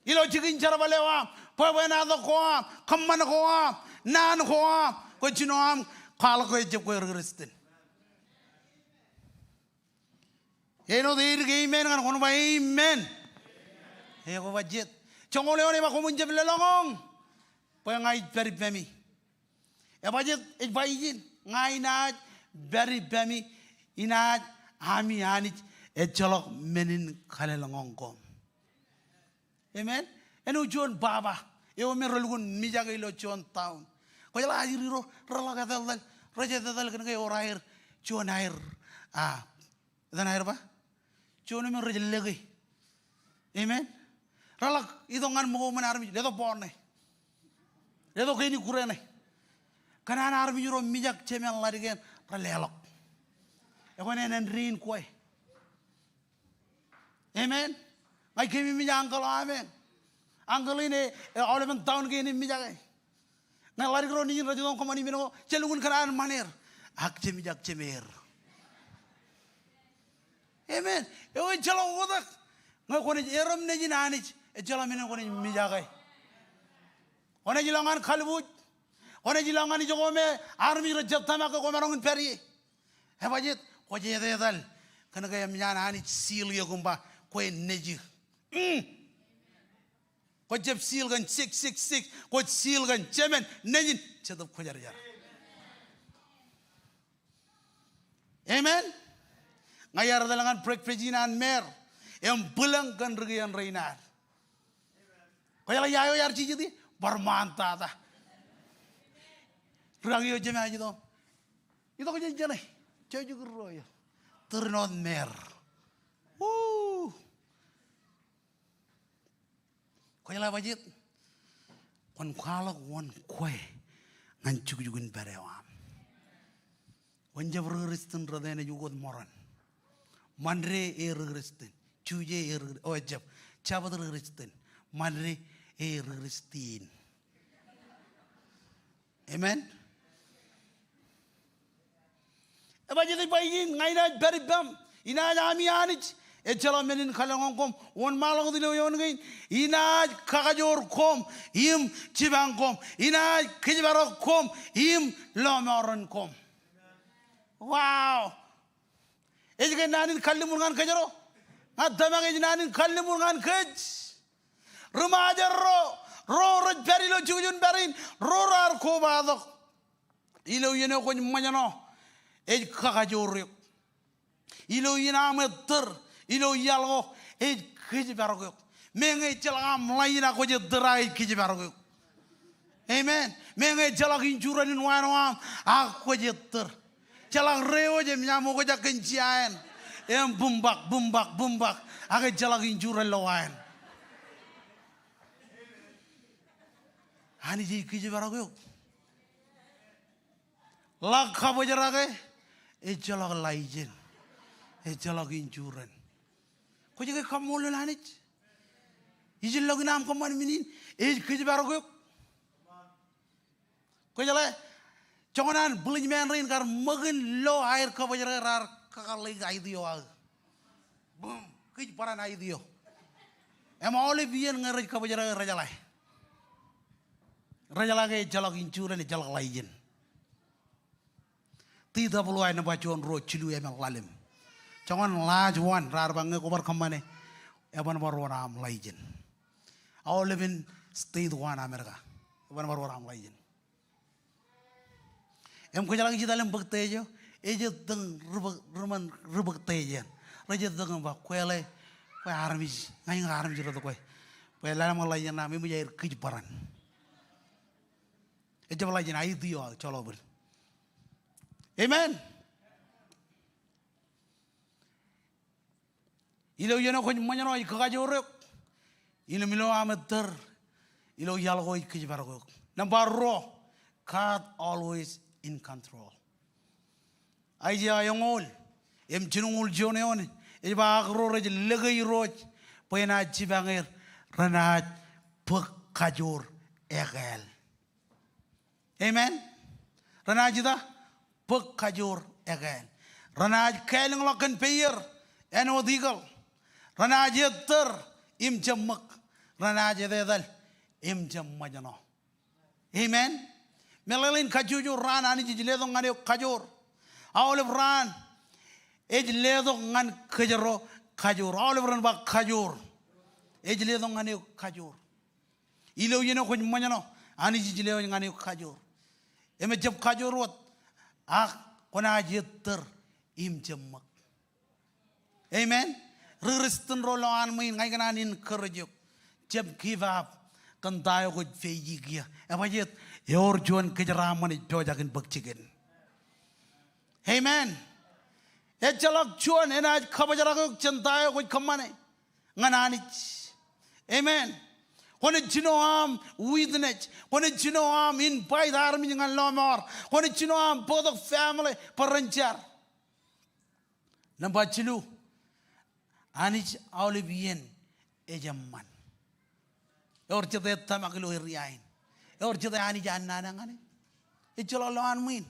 Ilo jikin jerbal eo aṃ, bwebwenato ko aṃ, kōṃṃan ko aṃ, naan ko aṃ, kwōj jino aṃ kwaḷọk ke ejjab kwe ri Kristian. Āinwōt edik amen ñan kwōn ba amen. Ekwe ej ba jet. Joñoul eoon ej ba koṃwin jab lōḷñọñ bwe ña ij pād ippemi. Ej ba jet, ej ba ijin, ña inaaj pād ippemi, inaaj ami Anij ejjeḷọk men in kalōḷñọñ koṃ. Amen. Āinwōt juon baba eo me relukkuun mijak ilo juon town. Kwōjeḷā ajri ro, reḷọk etetal, rej etetal kōn ke ewōr aer, juon aer, a, etan aer ba? Juon me rej lōke. Amen. Reḷọk itok ñan ṃōko ṃōn armej, letok bọọṇ ṇe. Letok kein ikkure ṇe. Kōn an armej ro mijak jemān ḷadik eṇ, re leḷọk. Ekwe en āindein kwe. Amen. Ña ij keememej uncle eo aṃ eṇ. Uncle in e, e aolepen town kein ej mijake. Ñe ḷadik ro nejin rej itok kōṃṃan imen ko, jelukkuun kōṇaan ṃan er. Ak jemijak jemeer. Amen. Eo ejjeḷọk oktak. Ñe kwōnaaj erom nejin Anij, ejjeḷọk men eṇ kwōnaaj mijake. Kwōnaaj ilọk ñan kalbuuj. Kwōnaaj ilọk ñan ijo ko me armej rej jab tōmak ke kwōmaroñ in pād ie. Ej ba jet, kwōj etetal kōn ke eṃōj an Anij seal eok im ba kwe nejū. Mm. Kwōj jab seal kōn six six six, kwōj seal kōn Jemān, Nejin, Jetōb Kwōjarjar. Amen. Ña iar etal ñan breakfast in an Meir im bwilōñ kōn ri kien rein ad. Kwōjeḷā ia eo iar jijet ie, bar ṃaantata. Ri kaki eo jemān ej itok. Itok jān jeṇe. Jejukūr ro eo. Tūr āinwōt Meir. Woo. Kwōjeḷā ej ba jet. Kwōn kwaḷọk wōn kwe ñan jukjuk in pād eo aṃ. Kwōn jab ri Kristian rot eṇ ej ukōt ṃōran. Ṃande e ri Kristian. Juje e ri, o ejjab. Jabōt ri Kristian. Ṃande e ri Kristian. Amen. Ej ba jet ej ba ijin, ña inaaj pād ippām. Inaaj ami Anij ejjeḷọk men in kalōñọñ koṃ. Wōnṃaanḷọk ilo eoon kein. Inaaj kakajoor koṃ im jipañ koṃ. Inaaj kōjparok koṃ im lọmọọren koṃ. Wow. Ej ke naan in kalliṃur ñan kōjro? Ña tōmak ej naan in kalliṃur ñan kōj. Ri Ṃajeḷ ro, ro rej pād ilo jukjuk in pād in, ro raar kobatok. Ilo iien eo kwōj ṃōjṇọ, ej kakajoor eok. Ilo iien aṃ ettōr, ilo iaḷ ko, ej kōjparok eok. Meñe ejjeḷọk aṃ ḷaijin ak kwōj ettōr ak ej kōjparok eok. Amen. Meñe ejjeḷọk insurance in wāween eo aṃ ak kwōj ettōr. Jeḷọk reo ej eṃōj aṃ okjak kōn jea eṇ. Im bumbak, bumbak, bumbak. Ak ejjeḷọk insurance ilo wāween. Anij ej kōjparok eok. Ḷak kabōjrake, ejjeḷọk ḷaijin. Ejjeḷọk insurance. Kwōj ke kaṃṃoolol Anij? Ijellọkin aṃ kōṃṃan men in, ej kōjparok eok. Kwōjeḷā, joñan an buliṃean rein kar ṃōkin lo aer kabōjrake raar kaka ḷeik aet eo aō. Boom, kij bōran aet eo. Im aolep iien ñe rej kabōjrake rejeḷā. Rejeḷā ke ejjeḷọk insurance, ejjeḷọk ḷaijin. T W I nōṃba juon ruo jilu emān ḷalem. Joñan last one raar ba ñe kwō bar kōṃṃane, eban bar wōr aṃ ḷaijin. Aolepen state ko an Amerika, eban bar wōr aṃ ḷaijin. Im kwōjeḷā ij italem bōk tiej eo, ej ettōñ ri bōk, ri ṃōn ri bōk tiej eṇ. Rej ettōñ im ba, kweḷe, kwe armej, ña iñak armej rej itok kwe. Bwe lale ṃōk ḷaijin aṃ, eṃōj aer kij bōran. Ejjab ḷaijin, aet eo aō, joḷọk bōd. Amen. Ilo iien eo kwōj ṃōjṇọ ej kakajoor eok. Im ilo aṃ ettōr, ilo iaḷ ko ej kōjparok eok. Nōṃba ruo, God always in control. Aiseia eñoul im jilñuul juon eoon ej ba, ak ro rej lōke Irooj bwe enaaj jipañ er, renaaj bōk kajoor ekāāl. Amen. Renaaj ita? Bōk kajoor ekāāl. Renaaj kālōñḷọk kōn peier āinwōt eagle. Renaaj ettōr im jab ṃōk. Renaaj etetal im jab ṃōjṇọ. Amen. Meḷeḷein kajjojo raan Anij ej letok ñan eok kajoor. Aolep raan ej letok ñan kōjro kajoor. Aolep ren ba kajoor. Ej letok ñan eok kajoor. Ilo iien eo kwōj ṃōjṇọ, Anij ej lewōj ñan eok kajoor. Im ejjab kajoor wōt, ak kwōnaaj ettōr im jab ṃōk. Amen. Ri Kūrjin ro ilowaan ṃwiin, ña ikōṇaan encourage eok. Jab give up kōn ta eo kwōj face kiiō. Ebajeet? Ewōr juon kōjeraaṃṃan ej pojak in bōk jikin. Amen. Ejjeḷọk juon enaaj kabōjrak eok jān ta eo kwōj kōṃṃane ñan Anij. Amen. Kwōnaaj jino aṃ witness. Kwōnaaj jino aṃ invite armej ñan lọmọọr. Kwōnaaj jino aṃ bōktok family bwe ren jar. Nōṃba jilu, Anij aolep iien ej eṃṃan. Ewōr jete ej tōmak ilo area in. Ewōr jete Anij ear nana ñan e. Ejjeḷọk lowaan ṃwiin.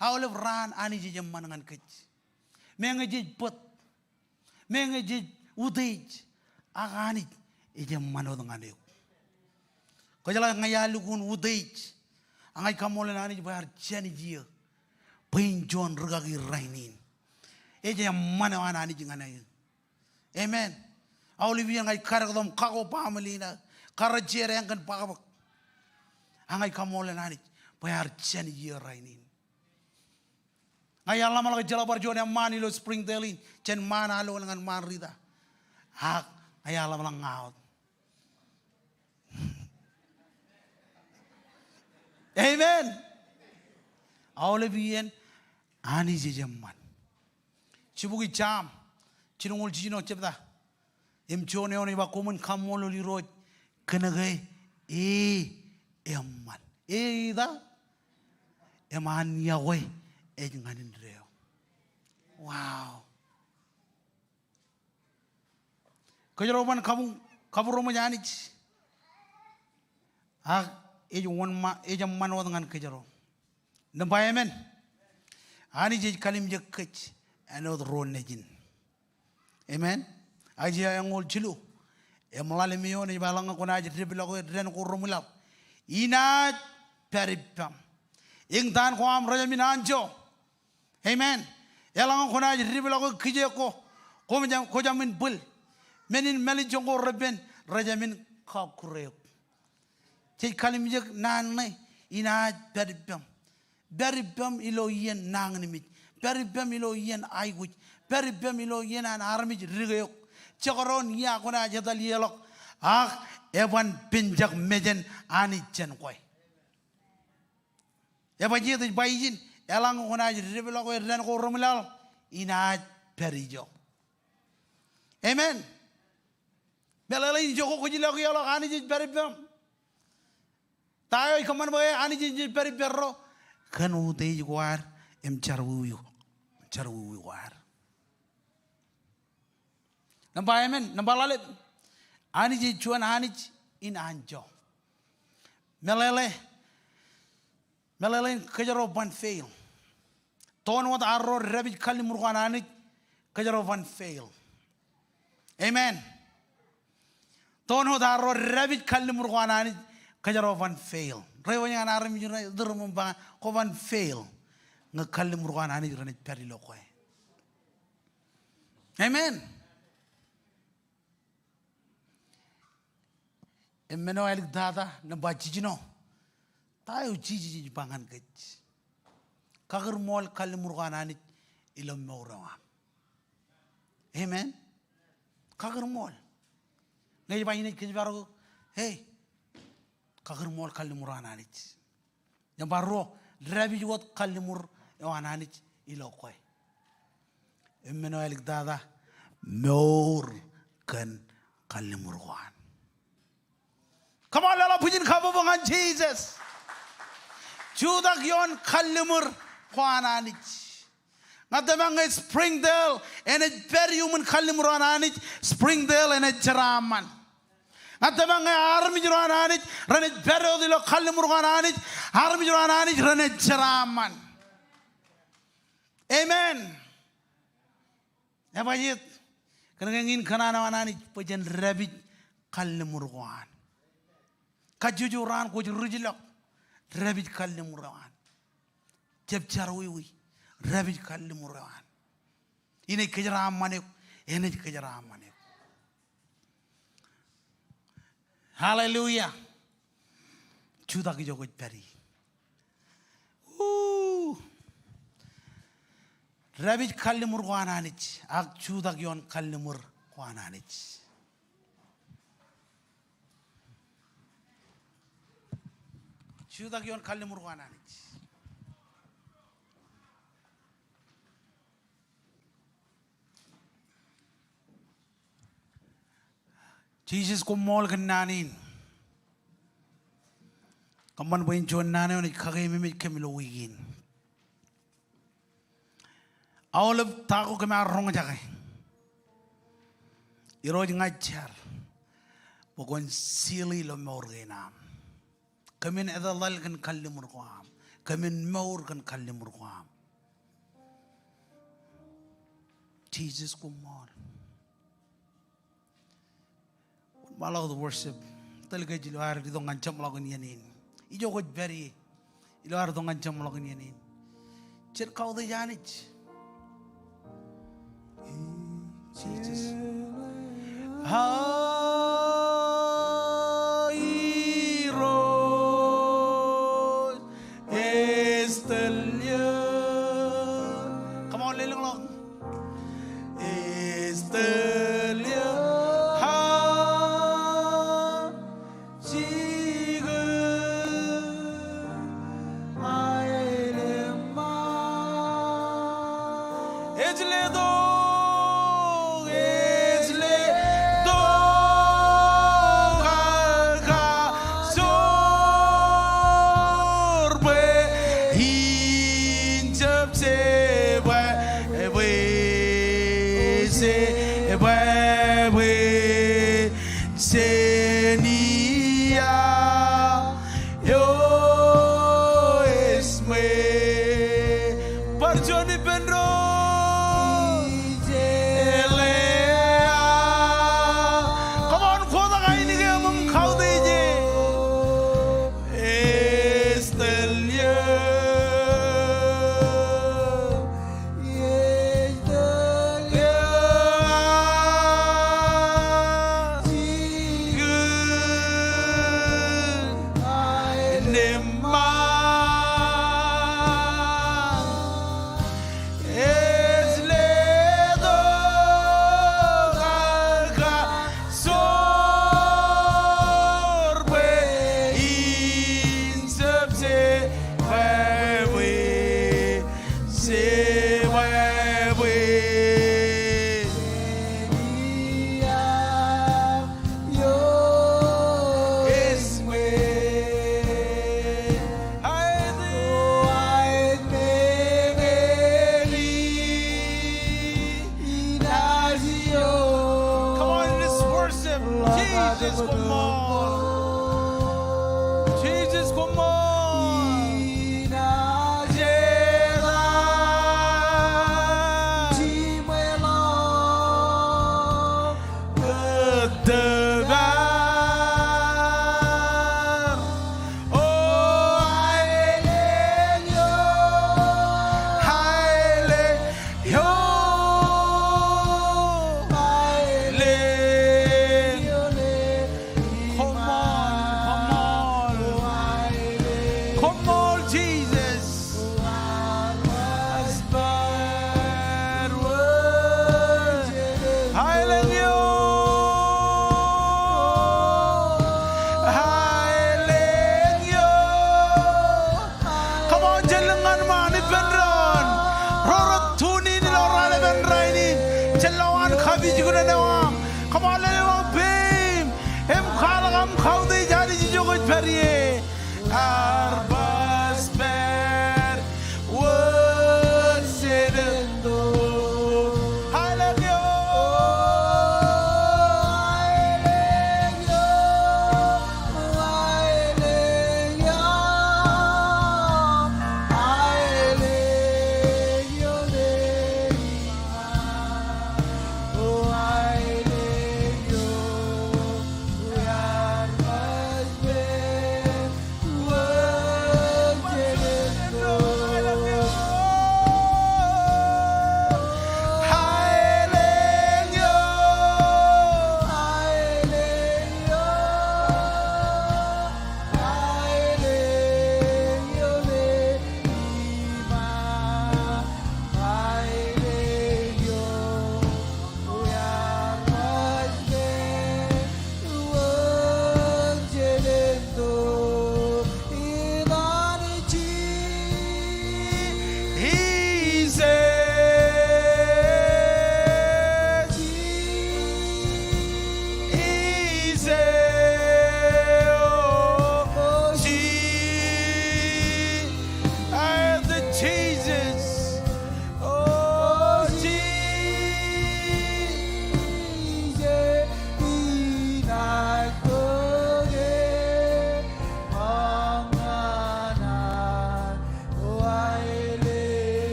Aolep raan Anij ej eṃṃan ñan kōj. Meñe jej bōt. Meñe jej utiej. Ak Anij ej eṃṃan wōt ñan eok. Kwōjeḷā ña iar lukkuun utiej. Ak ña ij kaṃṃoolol Anij bwe ear jān iiō. Bwe in juon rikaki rainin. Ej eṃṃan eo an Anij ñan eō. Amen. Aolep iien ña ij kadekdom kako baaṃle in aō. Kar jeed eañ kōn bōkbōk. Ak ña ij kaṃṃoolol Anij bwe ear jān iiō rainin. Ña iar ḷōmṇak ejjeḷọk bar juon eṃṃaan ilo Springdale in, jān ṃaan Alwōn ñan ṃaan Rita. Ak ña iar ḷōmṇak ña wōt. Amen. Aolep iien Anij ej eṃṃan. Jibukwi Sam jilñuul jiljino jebta im juon eoon ej ba, koṃwin kaṃṃoolol Irooj kōn ke e eṃṃan. E ita? Im an yokwe ej ñan indeeo. Wow. Kōjro ban kabuñ, kabūroṃōj Anij. Ak ej wōnṃaanḷọk, ej eṃṃan wōt ñan kōjro. Nōṃba emān, Anij ej kalimjek kōj āinwōt ro nejin. Amen. Aiseia eñoul jilu im ḷalem eoon ej ba, eḷaññe kwōnaaj depḷọk e dān ko reṃwilaḷ, inaaj pād ippaṃ. Eñtaan ko aṃ rej jāmin anjọ. Amen. Eḷaññe kwōnaaj depḷọk e kijeek ko, kwō jāmin, kwō jāmin bwil. Men in mālejjoñ ko repen rej jāmin kọkkure eok. Jej kalimjek naan ṇe, inaaj pād ippaṃ. Pād ippaṃ ilo iien nañinmej. Pād ippaṃ ilo iien aikuj. Pād ippaṃ ilo iien an armej dike eok. Jekdọọn ia kwōnaaj etal ieḷọk, ak eban penjak mejān Anij jān kwe. Ebajeet? Ej ba ijin, eḷaññe kwōnaaj depḷọk e dān ko reṃwilaḷ, inaaj pād ijo. Amen. Meḷeḷein ijo ko kwōj ilọk ieḷọk Anij ej pād ippaṃ. Ta eo ej kōṃṃan bwe Anij ej pād ippārro? Kōn utiej ko ad im jerọwiwi, jerọwiwi ko ad. Nōṃba emān, nōṃba ḷalem. Anij ej juon Anij in anjọ. Meḷeḷe, meḷeḷein kōjro ban fail. Toon wōt arro dāpij kalliṃur ko an Anij, kōjro ban fail. Amen. Toon wōt arro dāpij kalliṃur ko an Anij, kōjro ban fail. Reiwōj ñan armej ro iturūṃ im ba, kwō ban fail. Ñe kalliṃur ko an Anij renaaj pād ilo kwe. Amen. Im men eo āliktata, nōṃba jiljino. Ta eo Jisōs ej ba ñan kōj? Kakūrmool kalliṃur ko an Anij ilo mour eo aṃ. Amen. Kakūrmool. Ñe ej ba inaaj kōjparok eok, hey, kakūrmool kalliṃur ko an Anij. Nōṃba ruo, dāpij wōt kalliṃur eo an Anij ilo kwe. Im men eo āliktata, mour kōn kalliṃur ko an. Come on, leḷọk bwijin kabbokbok ñan Jisōs. Jutak ioon kalliṃur ko an Anij. Ña tōmak ñe Springdale enaaj pād iuṃwin kalliṃur ko an Anij, Springdale enaaj jeraaṃṃan. Ak tōmak ñe armej ro an Anij renaaj pād wōt ilo kalliṃur ko an Anij, armej ro an Anij renaaj jeraaṃṃan. Amen. Ebajeet, kōnke in kōṇaan eo an Anij bwe jen dāpij kalliṃur ko an. Kajjojo raan kwōj rijlọk, dāpij kalliṃur eo an. Jab jerọwiwi, dāpij kalliṃur eo an. Inaaj kōjeraaṃṃan eok, enaaj kōjeraaṃṃan eok. Hallelujah. Jutak ijo kwōj pād ie. Woo. Dāpij kalliṃur ko an Anij, ak jutak ioon kalliṃur ko an Anij. Jutak ioon kalliṃur ko an Anij. Jisōs koṃṃool kōn naan in. Kōṃṃan bwe en juon naan eo enaaj kakeememej kōm ilo wiik in. Aolep ta ko kōm ar roñjake, Irooj, ña ij jar bwe kwōn seal ilo mour kein am. Kōmin etetal kōn kalliṃur ko am. Kōmin mour kōn kalliṃur ko am. Jisōs koṃṃool. Ṃaḷotak worship. Tōl kōj ilo ad itok ñan jeṃḷọkin iien in. Ijo kwōj pād ie ilo ad itok ñan jeṃḷọkin iien in. Jen kautiej Anij. Jisōs. A Irooj, ej tōl eō. Come on, lelōñḷọk. Ej tōl eō. A Jikōn aelōñ ṃaan. Ej letok, ej letok aō kajoor bwe in jab jebwābwe, jebwābwe. Jān ia eo ej ṃwe. Bar juon ippān doon. Come on, kotak ainikien im kautiej e. Ej tōl eō. Ej tōl eō. Jikōn aelōñ ṃaan. Ej letok aō ka joor bwe in jab jebwābwe, jebwābwe. Ej ṃwe. Come on, let's worship. Jisōs koṃṃool. Jisōs koṃṃool. Koṃṃool, koṃṃool. Koṃṃool, Jisōs. Aelōñ eo. Aelōñ eo. Come on, jen lōñ ñan ṃaan ippān doon. Ro rej tune in ilo raelepen rainin. Jen lowaan kapijuknen eo aṃ. Come on, lelōñḷọk peiṃ im kwaḷọk aṃ kautiej Anij ijo kwōj pād ie. Ear baj pād wōt jān āinwōt. Aelōñ eo. Aelōñ eo.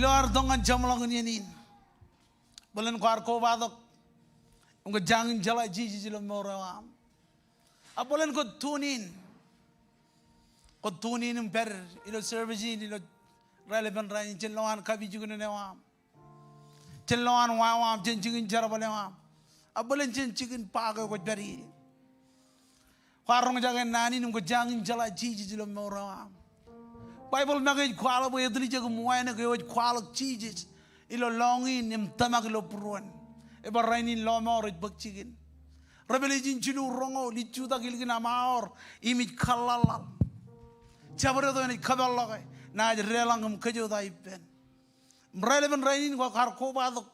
Ilo ad itok ñan jeṃḷọkin iien in, bōlen kwaar kobatok im kwōj jañin jeḷā Jisōs ilo mour eo aṃ. A bōlen kwōj tune in, kwōj tune in im pād ilo service in ilo raelepen rainin jān lowaan kapijuknen eo aṃ, jān lowaan wāween aṃ, jān jikin jerbal eo aṃ. A bōlen jān jikin ba eo kwōj pād ie. Kwaar roñjake naan in im kwōj jañin jeḷā Jisōs ilo mour eo aṃ. Baibōḷ make ej kwaḷọk bwe etiljek im wānōk eo ej kwaḷọk Jisōs ilo lọñiin im tōmak ilo būruon. Ebar rainin lọmọọr ej bōk jikin. Revelation jilu roñoul ij jutak ilikin aṃ aor im ij kōḷḷaḷḷaḷ. Jabdewōt eo enaaj kōpeḷḷọke, naaj deḷọñ im kōjota ippān. Im raelepen rainin kwaar kobatok,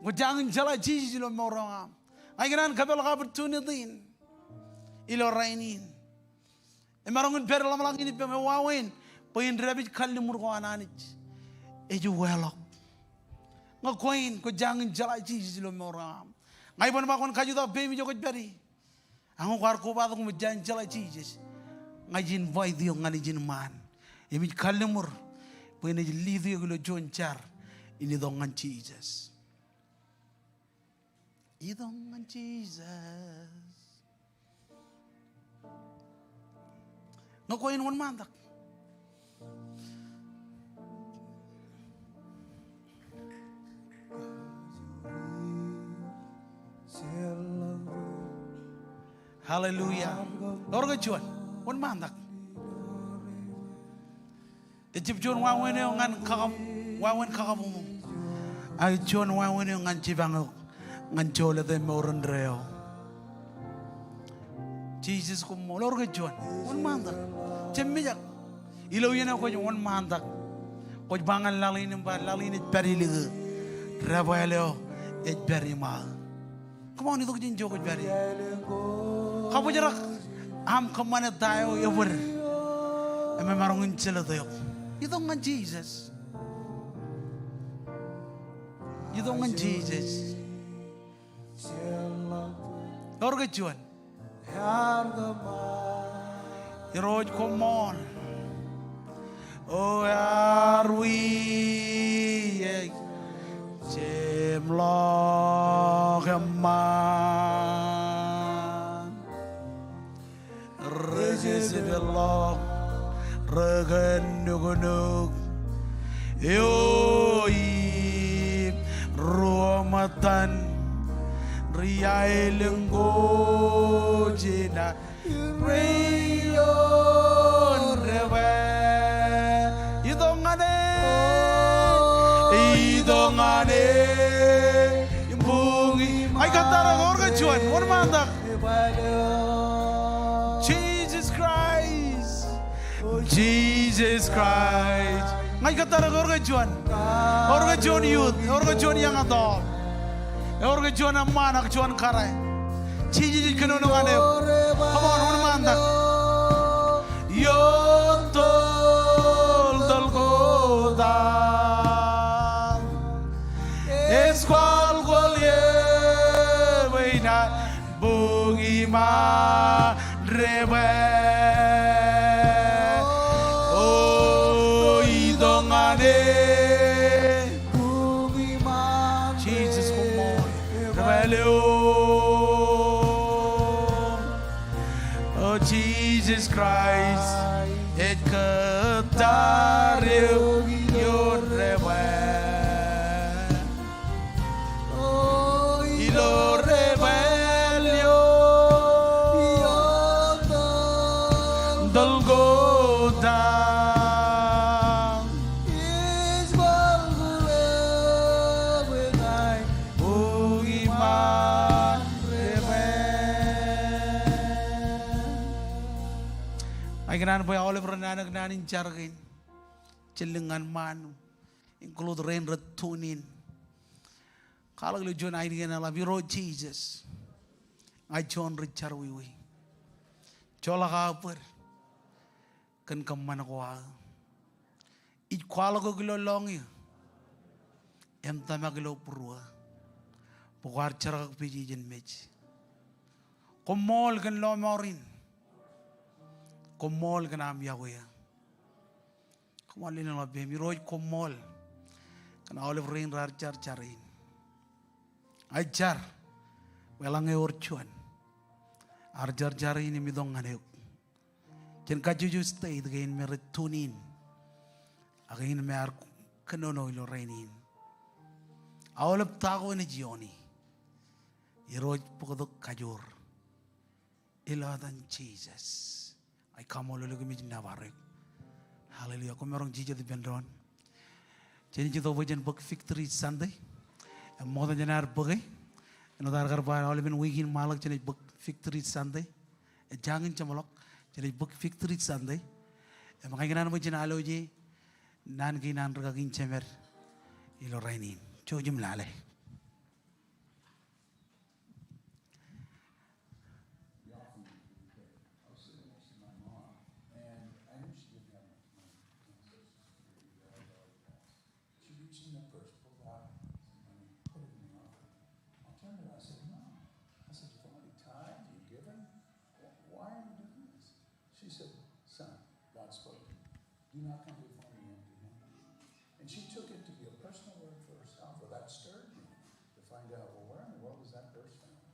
kwōj jañin jeḷā Jisōs ilo mour eo aṃ. Ña ikōṇaan kōpeḷḷọk opportunity in ilo rainin. Emaroñ in pād ḷōmṇak in ippem, ewāween bwe in dāpij kalliṃur ko an Anij ej uweḷọk. Ñe kwe in kwōj jañin jeḷā Jisōs ilo mour eo aṃ, ña iban ba kwōn kajutak peiṃ ijo kwōj pād ie. Ak ñe kwaar kobatok im kwōj jañin jeḷā Jisōs, ña ij invite eok ñan ijin ṃaan. Im ij kalliṃur bwe enaaj lead eok ilo juon jar in itok ñan Jisōs. Itok ñan Jisōs. Ñe kwe in wōnṃaantak. Hallelujah. Ewōr ke juon? Wōnṃaantak. Ejjab juon wāween eo ñan kakab-, wāween kakabuñ. Ak juon wāween eo ñan jipañ eok ñan jolōte mour indeeo. Jisōs koṃṃool. Ewōr ke juon? Wōnṃaantak. Jab mijak. Ilo iien eo kwōj wōnṃaantak, kwōj ba ñan laḷ in im ba, laḷ in ej pād ilikū. Debwāāl eo ej pād iṃaō. Come on, itok jān ijo kwōj pād ie. Kabōjrak aṃ kōṃṃane ta eo ebōd im emaroñ in jelōt eok. Itok ñan Jisōs. Itok ñan Jisōs. Ewōr ke juon? Irooj koṃṃool. O ear wiik jeṃḷọk eṃṃaan. Rejejeḷọk rekōn nuknuk eo im ruo ṃōttan ri aelōñ ko jenaaj reiioon debwāāl. Itok ñan e. Itok ñan e. Buñi. Ña ij kōttar eok, ewōr ke juon? Wōnṃaantak. Jesus Christ. Jesus Christ. Ña ij kōttar eok, ewōr ke juon? Ewōr ke juon youth? Ewōr ke juon young adult? Ewōr ke juon eṃṃaan ak juon kōrā? Jisōs ej kōnono ñan eok. Come on, wōnṃaantak. Ioon tōl, tōl ko ta ej kwaḷ kwaḷ ie bwe inaaj buñi ṃaan debwāāl. O, itok ñan e. Buñi ṃaan. Jesus, koṃṃool. Debwāāl eo. O, Jesus Christ ej kōttar eok ioon debwāāl. Ilo debwāāl eo tōl ko ta, buñi ṃaan debwāāl. Ña ikōṇaan bwe aolep ren anōk naan in jar kein, jān lik ñan ṃaan, include rein rej tune in. Kwaḷọk ilo juon ainikien eḷap, Irooj Jisōs, ña juon ri jerọwiwi. Joḷọk aō bōd kōn kōṃṃan ko aō. Ij kwaḷọk eok ilo lọñiō im tōmak ilo būruō bwe kwaar jerkakpeje jān mej. Koṃṃool kōn lọmọọr in. Koṃṃool kōn aṃ iọkwe eō. Come on, lean ḷọk peiṃ. Irooj koṃṃool. kōn aolep rein raar jar jar in. Ij jar bwe eḷaññe ewōr juon ear jar jar in im itok ñan eok, jen kajjojo state kein me rej tune in ak kein me ear kōnono ilo rainin. Aolep ta ko enaaj iooni, Irooj bōktok kajoor. Ilo etan Jisōs. Ij kaṃṃoolol eok im ij nōbar eok. Hallelujah. Koṃ maroñ jijet ippān doon. Jen itok bwe jen bōk Victory Sunday. Im ṃokta jān ad bōke, āinwōt ad kar ba aolepen wiik in ṃaḷọk jenaaj bōk Victory Sunday. Ej jañin jeṃḷọk, jenaaj bōk Victory Sunday. Im ña ikōṇaan bwe jen aloje naan kein an rūkaki in jemed ilo rainin. Jouj im lale. We often would pray. I was sitting next to my mom, and I knew she didn't have much money. She reached in her purse, pulled out some money, put it in the offering. I turned to her, I said, "Mom," I said, "You've already tithed, you've given. Wh- Why are you doing this?" She said, "Son, God spoke to me. Do not come before me empty handed." And she took it to be a personal word for herself. Well, that stirred me to find out, well, where in the world is that verse found?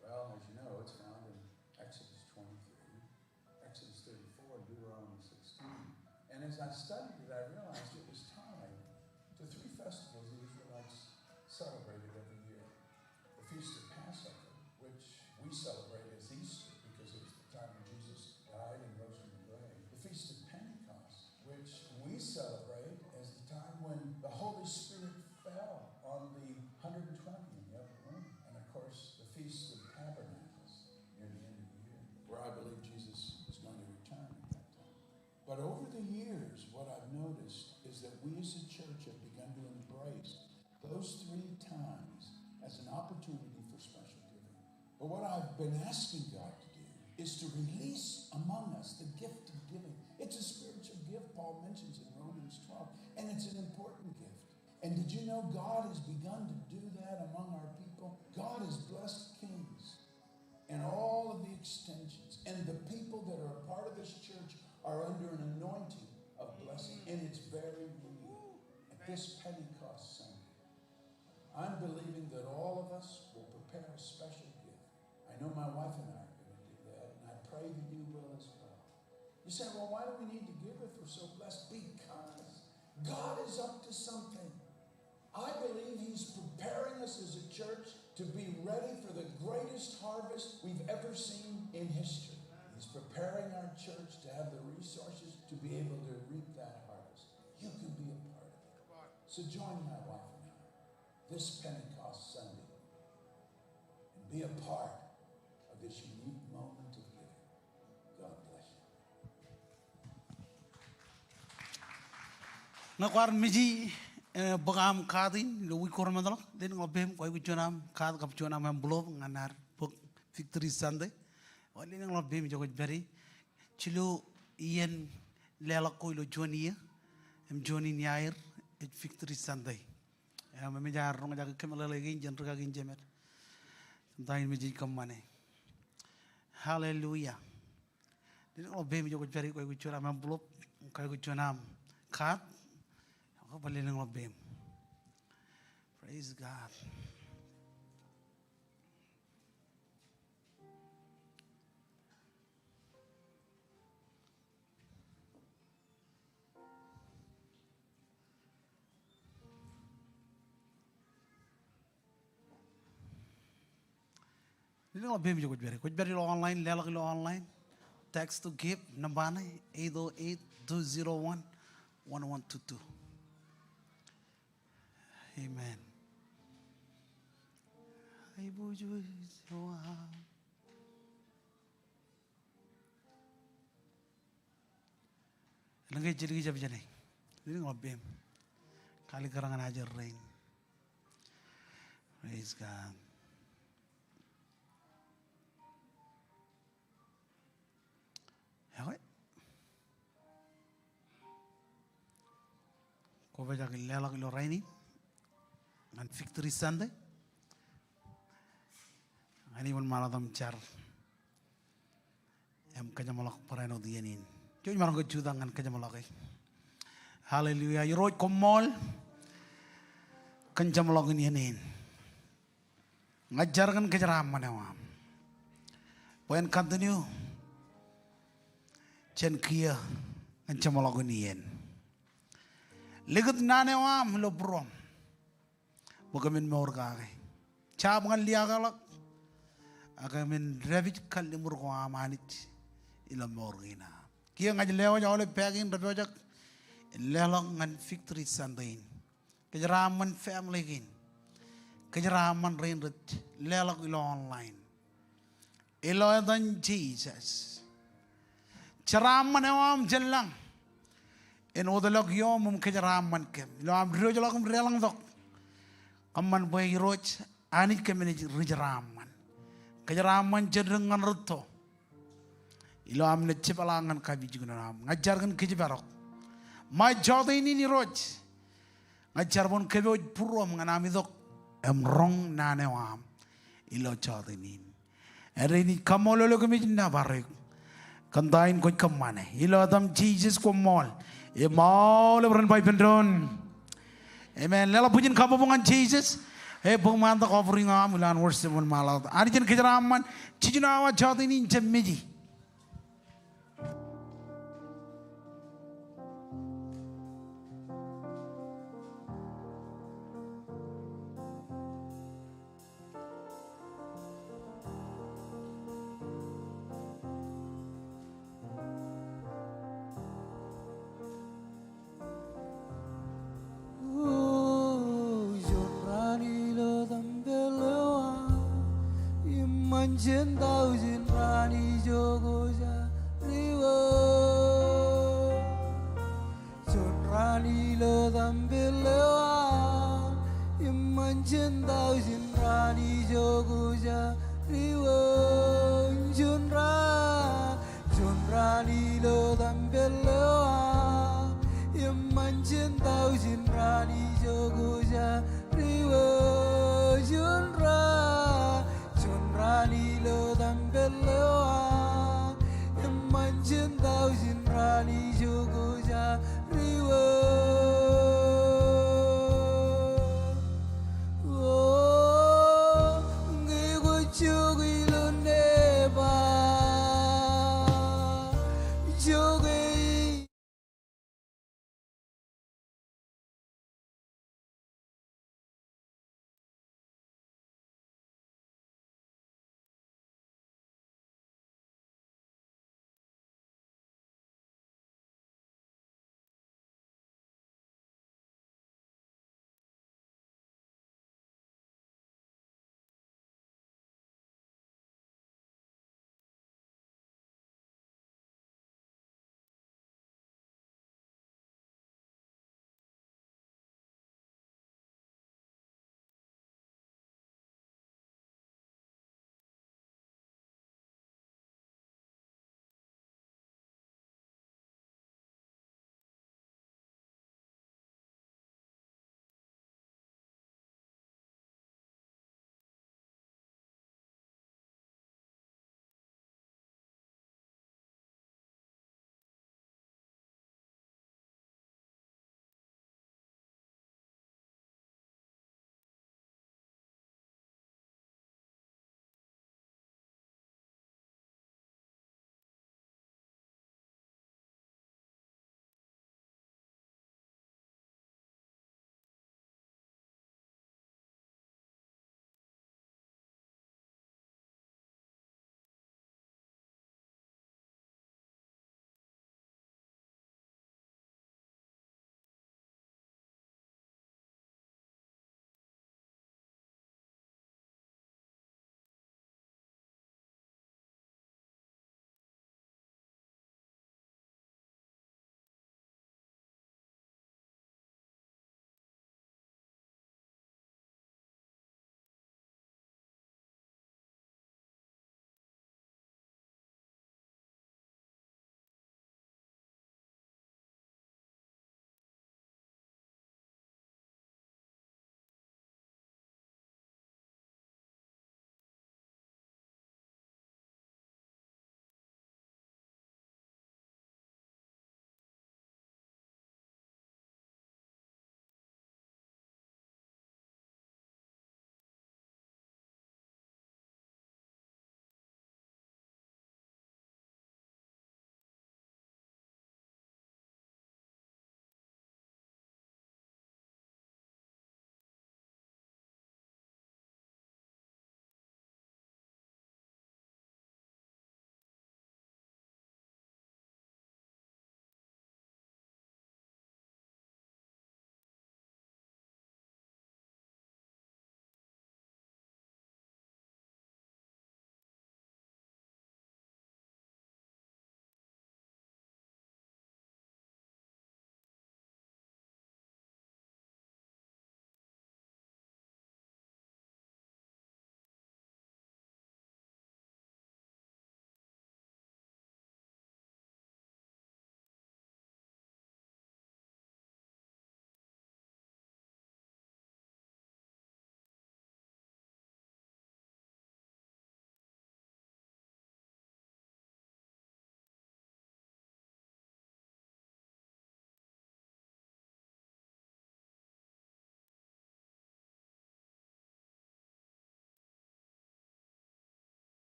Well, as you know, it's found in Exodus twenty-three, Exodus thirty-four, and Deuteronomy sixteen. And as I studied it, I realized it was tied to three festivals the Israelites celebrated every year. The Feast of Passover, which we celebrate as Easter because it was the time when Jesus died and rose from the grave. The Feast of Pentecost, which we celebrate as the time when the Holy Spirit fell on the hundred and twenty in the upper room. And of course, the Feast of Tabernacles near the end of the year, where I believe Jesus is going to return at that time. But over the years, what I've noticed is that we as a church have begun to embrace those three times as an opportunity for special giving. But what I've been asking God to do is to release among us the gift of giving. It's a spiritual gift Paul mentions in Romans twelve, and it's an important gift. And did you know God has begun to do that among our people? God has blessed Kings and all of the extensions, and the people that are a part of this church are under an anointing of blessing, and it's very real. At this Pentecost Sunday, I'm believing that all of us will prepare a special gift. I know my wife and I are going to do that, and I pray that you will as well. You say, "Well, why do we need to give if we're so blessed?" Because God is up to something. I believe he's preparing us as a church to be ready for the greatest harvest we've ever seen in history. He's preparing our church to have the resources to be able to reap that harvest. You can be a part of it. So join my wife and I this Pentecost Sunday and be a part of this unique moment of giving. God bless you. Ñe kwaar meji, eh, bōk aṃ card in ilo wiik ko remootḷọk, leḷọk ḷọk peiṃ, kwōj aikuj juon aṃ card kab juon aṃ envelope ñan ad bōk Victory Sunday. Kwōj leḷọk ḷọk peiṃ ijo kwōj pād ie. Jilu iien leḷọk ko ilo juon iiō im juon in iaer ej Victory Sunday. Im eṃōj ad roñjake kōmeḷeḷe kein jān rūkaki in jemed. Sometime in me jej kōṃṃane. Hallelujah. Leḷọk ḷọk peiṃ ijo kwōj pād ie, kwōj aikuj juon aṃ envelope, kwōj aikuj juon aṃ card. Ak bar leḷọk ḷọk peiṃ. Praise God. Leḷọk ḷọk peiṃ ijo kwōj pād ie. Kwōj pād ilo online, leḷọk ilo online. Text to give, nōṃba ṇe, eight oh eight, two zero one, one one two two. Amen. Elōñ ke ej jelkijab jāne. Leḷọk ḷọk peiṃ. Kalikkar ñan ajri rein. Praise God. Ekwe. Kwōpojak in leḷọk ilo rainin ñan Victory Sunday. Ñan iwōn ṃaan eo etam jar im kōjeṃḷọk barāinwōt iien in. Jouj maroñ ke jutak ñan kōjeṃḷọke. Hallelujah. Irooj koṃṃool. kōn jeṃḷọkin iien in. Ña ij jar kōn kōjeraaṃṃan eo aṃ bwe en continue jān kiiō ñan jeṃḷọkin iien. Likūt naan eo aṃ ilo būruōṃ bwe kōmin mour kake. Jab ñan liaakḷọk, ak kōmin dāpij kalliṃur ko aṃ Anij ilo mour kein aṃ. Kiiō ña ij lewōj aolep pā kein rej pojak in leḷọk ñan Victory Sunday in. Kōjeraaṃṃan family kein. Kōjeraaṃṃan rein rej leḷọk ilo online. Ilo etan Jisōs. Jeraaṃṃan eo aṃ jān lañ en wōtlọk ioom im kōjeraaṃṃan kōm. Ilo aṃ diwōjḷọk im deḷọñtok, kōṃṃan bwe Irooj Anij kōmij ri jeraaṃṃan. Kōjeraaṃṃan jān dik ñan rūtto. Ilo aṃ naaj jepḷaak ñan kapijuknen eo aṃ. Ña ij jar kōn kōjparok. Ṃae jọteen in Irooj, ña ij jar bwe en kōpooj būruōṃ ñan aṃ itok im roñ naan eo aṃ ilo jọteen in. Āindein ij kaṃṃoolol eok im ij nōbar eok kōn ta in kwōj kōṃṃane. Ilo etaṃ Jisōs, koṃṃool. Im aolep ren ba ippān doon, amen. Leḷọk bwijin kabbokbok ñan Jisōs. Ebōk ṃaantak offering eo aṃ ilo an worship wōnṃaanḷọk. Anij en kōjeraaṃṃan. Jiljino awa jọteen in jab meji. O, juon raan ilo tempel eo aṃ, iṃōn jān taujin raan ijoko ja riwōj. Juon raan ilo tempel eo aṃ, iṃōn jān taujin raan ijoko ja riwōj.